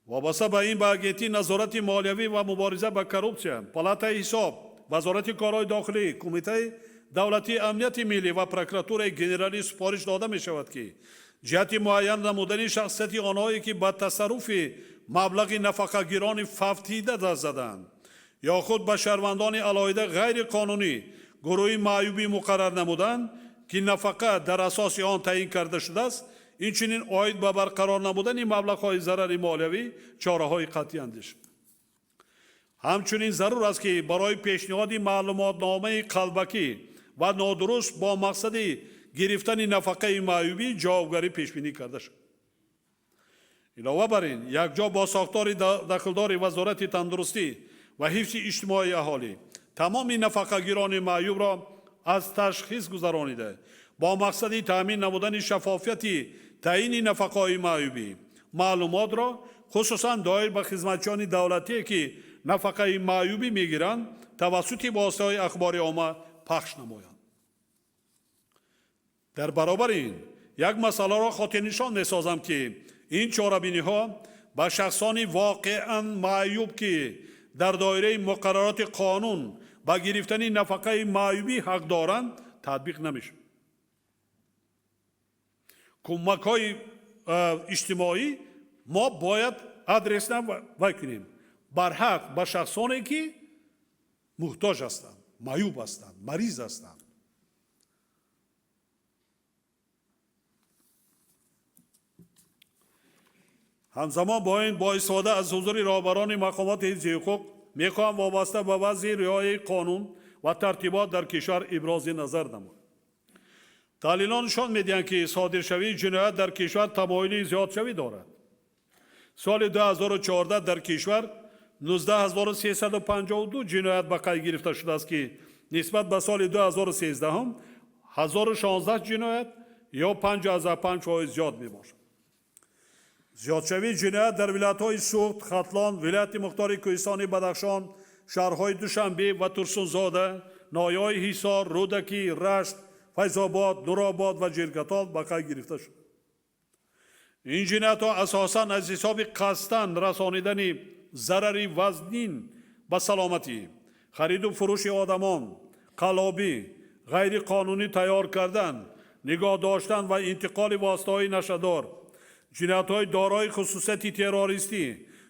Вобаста ба ин ба Агентии назорати молиявӣ ва мубориза ба коррупсия, Палатаи ҳисоб, Вазорати корҳои дохилӣ, Кумитаи давлатии амнияти миллӣ ва Прокуратураи генералӣ супориш дода мешавад, ки ҷиҳати муайян намудани шахсияти онҳое, ки ба тасарруфи маблағи нафақагирони фавтида даст заданд ё худ ба шаҳрвандони алоҳида ғайриқонунӣ гурӯҳи маъюбӣ муқаррар намуданд, ки нафақа дар асоси он таъин карда шудааст, инчунин оид ба барқарор намудани маблағҳои зарари молиявӣ чораҳои қатъӣ андешанд. Ҳамчунин зарур аст, ки барои пешниҳоди маълумотномаи қалбакӣ ва нодуруст бо мақсади гирифтани нафақаи маъюбӣ ҷавобгарӣ пешбинӣ карда шуд. Илова бар ин, якҷо бо сохтори дахлдори Вазорати тандурустӣ ва ҳифзи иҷтимоии аҳолӣ тамоми нафақагирони маъюбро аз ташхис гузаронида, бо мақсади таъмин намудани шаффофияти таъини нафақаҳои маъюбӣ маълумотро, хусусан доир ба хизматчиёни давлатие, ки нафақаи маъюбӣ мегиранд, тавассути воситаҳои ахбори омма пахш намоянд. Дар баробари ин як масъаларо хотирнишон месозам, ки ин чорабиниҳо ба шахсони воқеан маъюб, ки дар доираи муқаррароти қонун ба гирифтани нафақаи маъюбӣ ҳақ доранд, татбиқ намешавад. Кӯмакҳои иҷтимоӣ мо бояд адресно вай кунем, барҳақ ба шахсоне, ки муҳтоҷ ҳастанд, маъюб ҳастанд, мариз ҳастанд. Ҳамзамон бо ин, бо истифода аз ҳузури роҳбарони мақомоти ҳифзи ҳуқуқ мехоҳам вобаста ба вазъи риояи қонун ва тартибот дар кишвар ибрози назар намоям. Таҳлилҳо нишон медиҳанд, ки содиршавии ҷиноят дар кишвар тамоили зиёдшавӣ дорад. Соли 2014 дар кишвар 19352 ҷиноят ба қайд гирифта шудааст, ки нисбат ба соли 2013 1016 ҷиноят ё 5,5% зиёд мебошад. Зиёдшавии ҷиноят дар вилоятҳои Суғд, Хатлон, вилояти мухтори Кӯҳистони Бадахшон, шаҳрҳои Душанбе ва Турсунзода, ноҳияҳои Ҳисор, Рӯдакӣ, Рашт, Файзобод, Нуробод ва Ҷиргатол ба қайд гирифта шуд. Ин ҷиноятҳо асосан аз ҳисоби қасдан расонидани зарари вазнин ба саломатӣ, хариду фурӯши одамон, қаллобӣ, ғайриқонунӣ тайёр кардан, нигоҳ доштан ва интиқоли воситаҳои нашъадор, ҷиноятҳои дорои хусусияти террористӣ,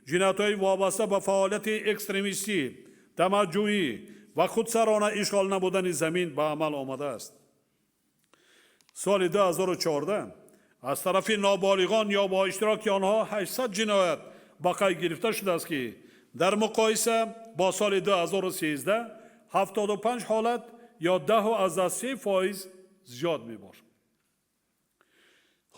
ҷиноятҳои вобаста ба фаъолияти экстремистӣ, тамаъҷӯӣ ва худсарона ишғол намудани замин ба амал омадааст. Соли 2014 аз тарафи ноболиғон ё бо иштироки онҳо 800 ҷиноят ба қайд гирифта шудааст, ки дар муқоиса бо соли 2013 75 ҳолат ё 10,3% зиёд мебошад.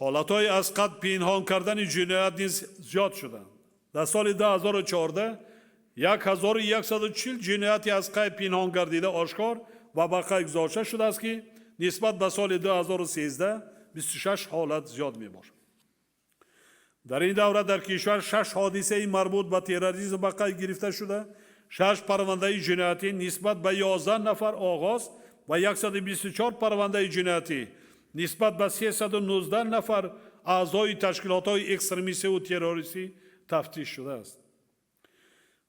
Ҳолатҳои аз қад пинҳон кардани ҷиноят низ зиёд шуданд. Дар соли 2014 1140 ҷинояти аз қайд пинҳон гардида ошкор ва ба қайд гузошта шудааст, ки нисбат ба соли 2013 26 ҳолат зиёд мебошад. Дар ин давра дар кишвар 6 ҳодисаи марбут ба терроризм ба қайд гирифта шуда, 6 парвандаи ҷиноятӣ нисбат ба 11 нафар оғоз ва 124 парвандаи ҷиноятӣ нисбат ба 319 нафар аъзои ташкилотҳои экстремистиву террористӣ тафтиш шудааст.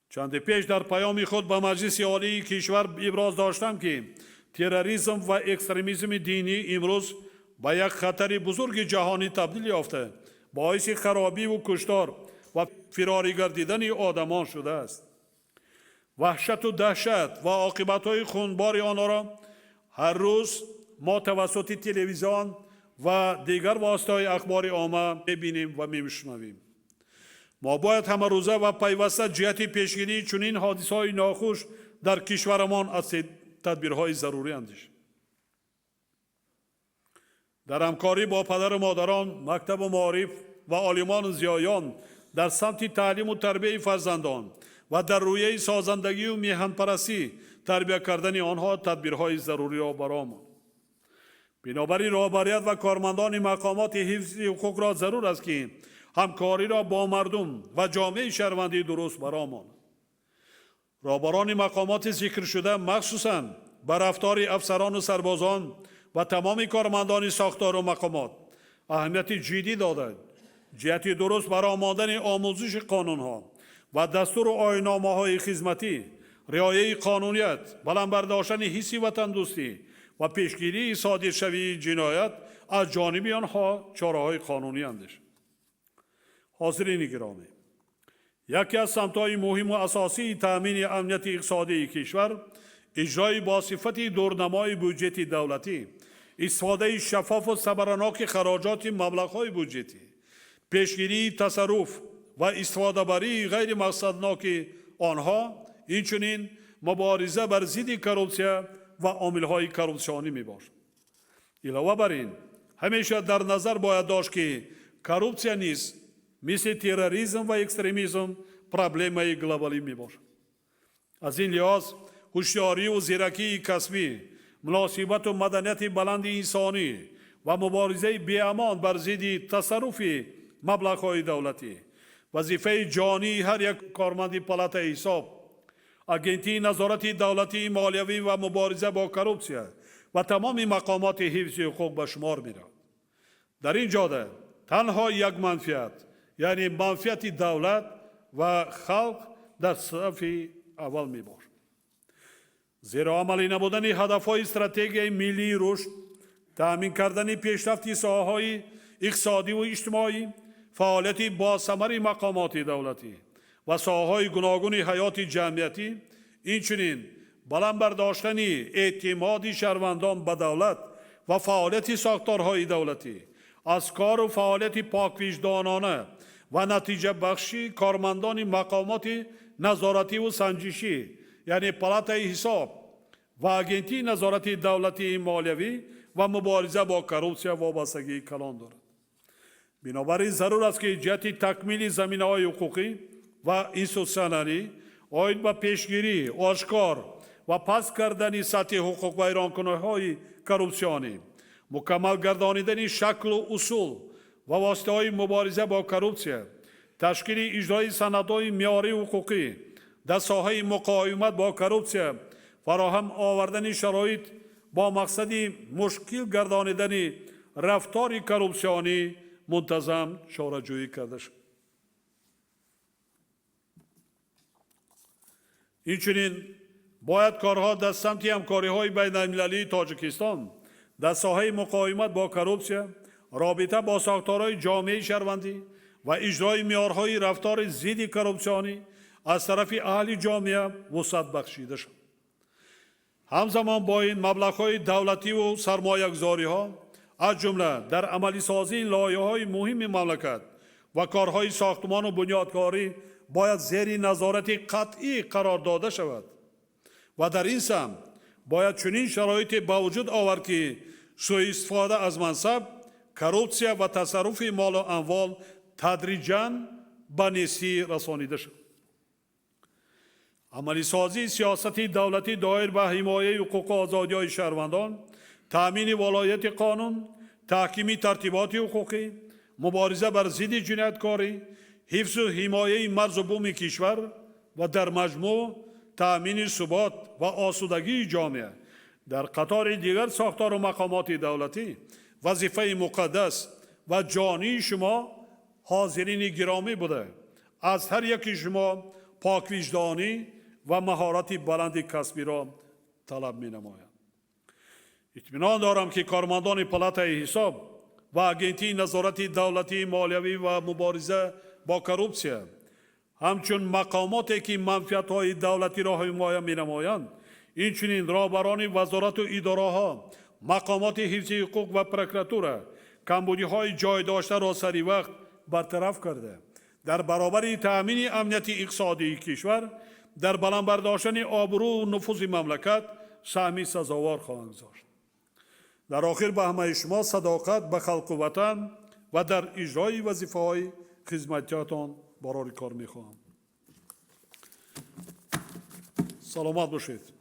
Чанде пеш дар паёми худ ба Маҷлиси Олии кишвар иброз доштам, ки терроризм ва экстремизми динӣ имрӯз ба як хатари бузурги ҷаҳонӣ табдил ёфта, боиси харобиву куштор ва фирорӣ гардидани одамон шудааст. Ваҳшату даҳшат ва оқибатҳои хунбори онҳоро ҳар рӯз мо тавассути телевизион ва дигар воситаҳои ахбори омма мебинем ва мешунавем. Мо бояд ҳамарӯза ва пайваста ҷиҳати пешгирии чунин ҳодисаҳои нохуш дар кишварамон аз тадбирҳои зарурӣ андешем. Дар ҳамкорӣ бо падару модарон, мактабу маориф ва олимону зиёён дар самти таълиму тарбияи фарзандон ва дар рӯяи созандагию меҳанпарастӣ тарбия кардани онҳо тадбирҳои заруриро баромон. Бинобар ин роҳбарият ва кормандони мақомоти ҳифзи ҳуқуқро зарур аст, ки ҳамкориро бо мардум ва ҷомеаи шаҳрвандӣ дуруст баромонанд. Роҳбарони мақомоти зикршуда махсусан ба рафтори афсарону сарбозон ва тамоми кормандони сохтору мақомот аҳамияти ҷиддӣ дода, ҷиҳати дуруст баромадани омӯзиши қонунҳо ва дастуру оинномаҳои хизматӣ, риояи қонуният, баланд бардоштани ҳисси ватандӯстӣ ва пешгирии содиршавии ҷиноят аз ҷониби онҳо чораҳои қонунӣ андешанд. Ҳозирини гиромӣ, яке аз самтҳои муҳиму асосии таъмини амнияти иқтисодии кишвар иҷрои бо сифати дурнамои буҷети давлатӣ, истифодаи шаффофу самараноки хароҷоти маблағҳои буҷетӣ, пешгирии тасарруф ва истифодабарии ғайримақсадноки онҳо, инчунин мубориза бар зидди коррупсия ва омилҳои коррупсионӣ мебошад. Илова бар ин, ҳамеша дар назар бояд дошт, ки коррупсия низ мисли терроризм ва экстремизм проблемаи глобалӣ мебошад. Аз ин лиҳоз ҳушёриву зиракии касбӣ, муносибату маданияти баланди инсонӣ ва муборизаи беамон бар зидди тасарруфи маблағҳои давлатӣ вазифаи ҷонии ҳар як корманди палатаи ҳисоб, Агентии назорати давлатии молиявӣ ва мубориза бо коррупсия ва тамоми мақомоти ҳифзи ҳуқуқ ба шумор меравад. Дар ин ҷода танҳо як манфиат, яъне манфиати давлат ва халқ дар сафи аввал мебошад. Зеро амалӣ намудани ҳадафҳои стратегияи миллии рушд, таъмин кардани пешрафти соҳаҳои иқтисодиву иҷтимоӣ, фаъолияти босамари мақомоти давлатӣ ва соҳаҳои гуногуни ҳаёти ҷамъиятӣ, инчунин баланд бардоштани эътимоди шаҳрвандон ба давлат ва фаъолияти сохторҳои давлатӣ аз кору фаъолияти поквиҷдонона ва натиҷабахши кормандони мақомоти назоративу санҷишӣ, яъне палатаи ҳисоб ва Агентии назорати давлатии молиявӣ ва мубориза бо коррупсия вобастагии калон дорад. Бинобар ин зарур аст, ки ҷиҳати такмили заминаҳои ҳуқуқӣ ва институтсионалӣ оид ба пешгирӣ, ошкор ва паст кардани сатҳи ҳуқуқвайронкуниҳои коррупсионӣ, мукаммал гардонидани шаклу усул ва воситаҳои мубориза бо коррупсия, ташкили иҷрои санадҳои меъёрии ҳуқуқӣ дар соҳаи муқовимат бо коррупсия, фароҳам овардани шароит бо мақсади мушкил гардонидани рафтори коррупсионӣ мунтазам чораҷӯӣ карда шуд. Инчунин бояд корҳо дар самти ҳамкориҳои байналмилалии Тоҷикистон дар соҳаи муқовимат бо коррупсия, робита бо сохторҳои ҷомеаи шаҳрвандӣ ва иҷрои меъёрҳои рафтори зидди коррупсионӣ аз тарафи аҳли ҷомеа вусъат бахшида шавад. Ҳамзамон бо ин маблағҳои давлативу сармоягузориҳо, аз ҷумла дар амалисозии лоиҳаҳои муҳими мамлакат ва корҳои сохтмону бунёдкорӣ бояд зери назорати қатъӣ қарор дода шавад ва дар ин самт бояд чунин шароите ба вуҷуд овард, ки сӯистифода аз мансаб, коррупсия ва тасарруфи молу амвол тадриҷан ба нестӣ расонида шавад. Амалисозии сиёсати давлатӣ доир ба ҳимояи ҳуқуқу озодиҳои шаҳрвандон, таъмини волояти қонун, таҳкими тартиботи ҳуқуқӣ Мубориза бар зидди ҷинояткорӣ, ҳифзу ҳимояи марзу буми кишвар ва дар маҷмӯъ таъмини субот ва осудагии ҷомеа дар қатори дигар сохтору мақомоти давлатӣ вазифаи муқаддас ва ҷонии шумо, ҳозирини гиромӣ буда, аз ҳар яки шумо поквиҷдонӣ ва маҳорати баланди касбиро талаб менамояд. Итминон дорам, ки кормандони Палатаи ҳисоб ва Агентии назорати давлатии молиявӣ ва мубориза бо коррупсия ҳамчун мақомоте, ки манфиатҳои давлатиро ҳимоя менамоянд, инчунин роҳбарони вазорату идораҳо, мақомоти ҳифзи ҳуқуқ ва прокуратура камбудиҳои ҷой доштаро сари вақт бартараф карда, дар баробари таъмини амнияти иқтисодии кишвар дар баланд бардоштани обрӯу нуфузи мамлакат саҳми сазовор хоҳанд гузошт. Дар охир ба ҳамаи шумо садоқат ба халқу ватан ва дар иҷрои вазифаҳои хизматиятон барори кор мехоҳам. Саломат бошед.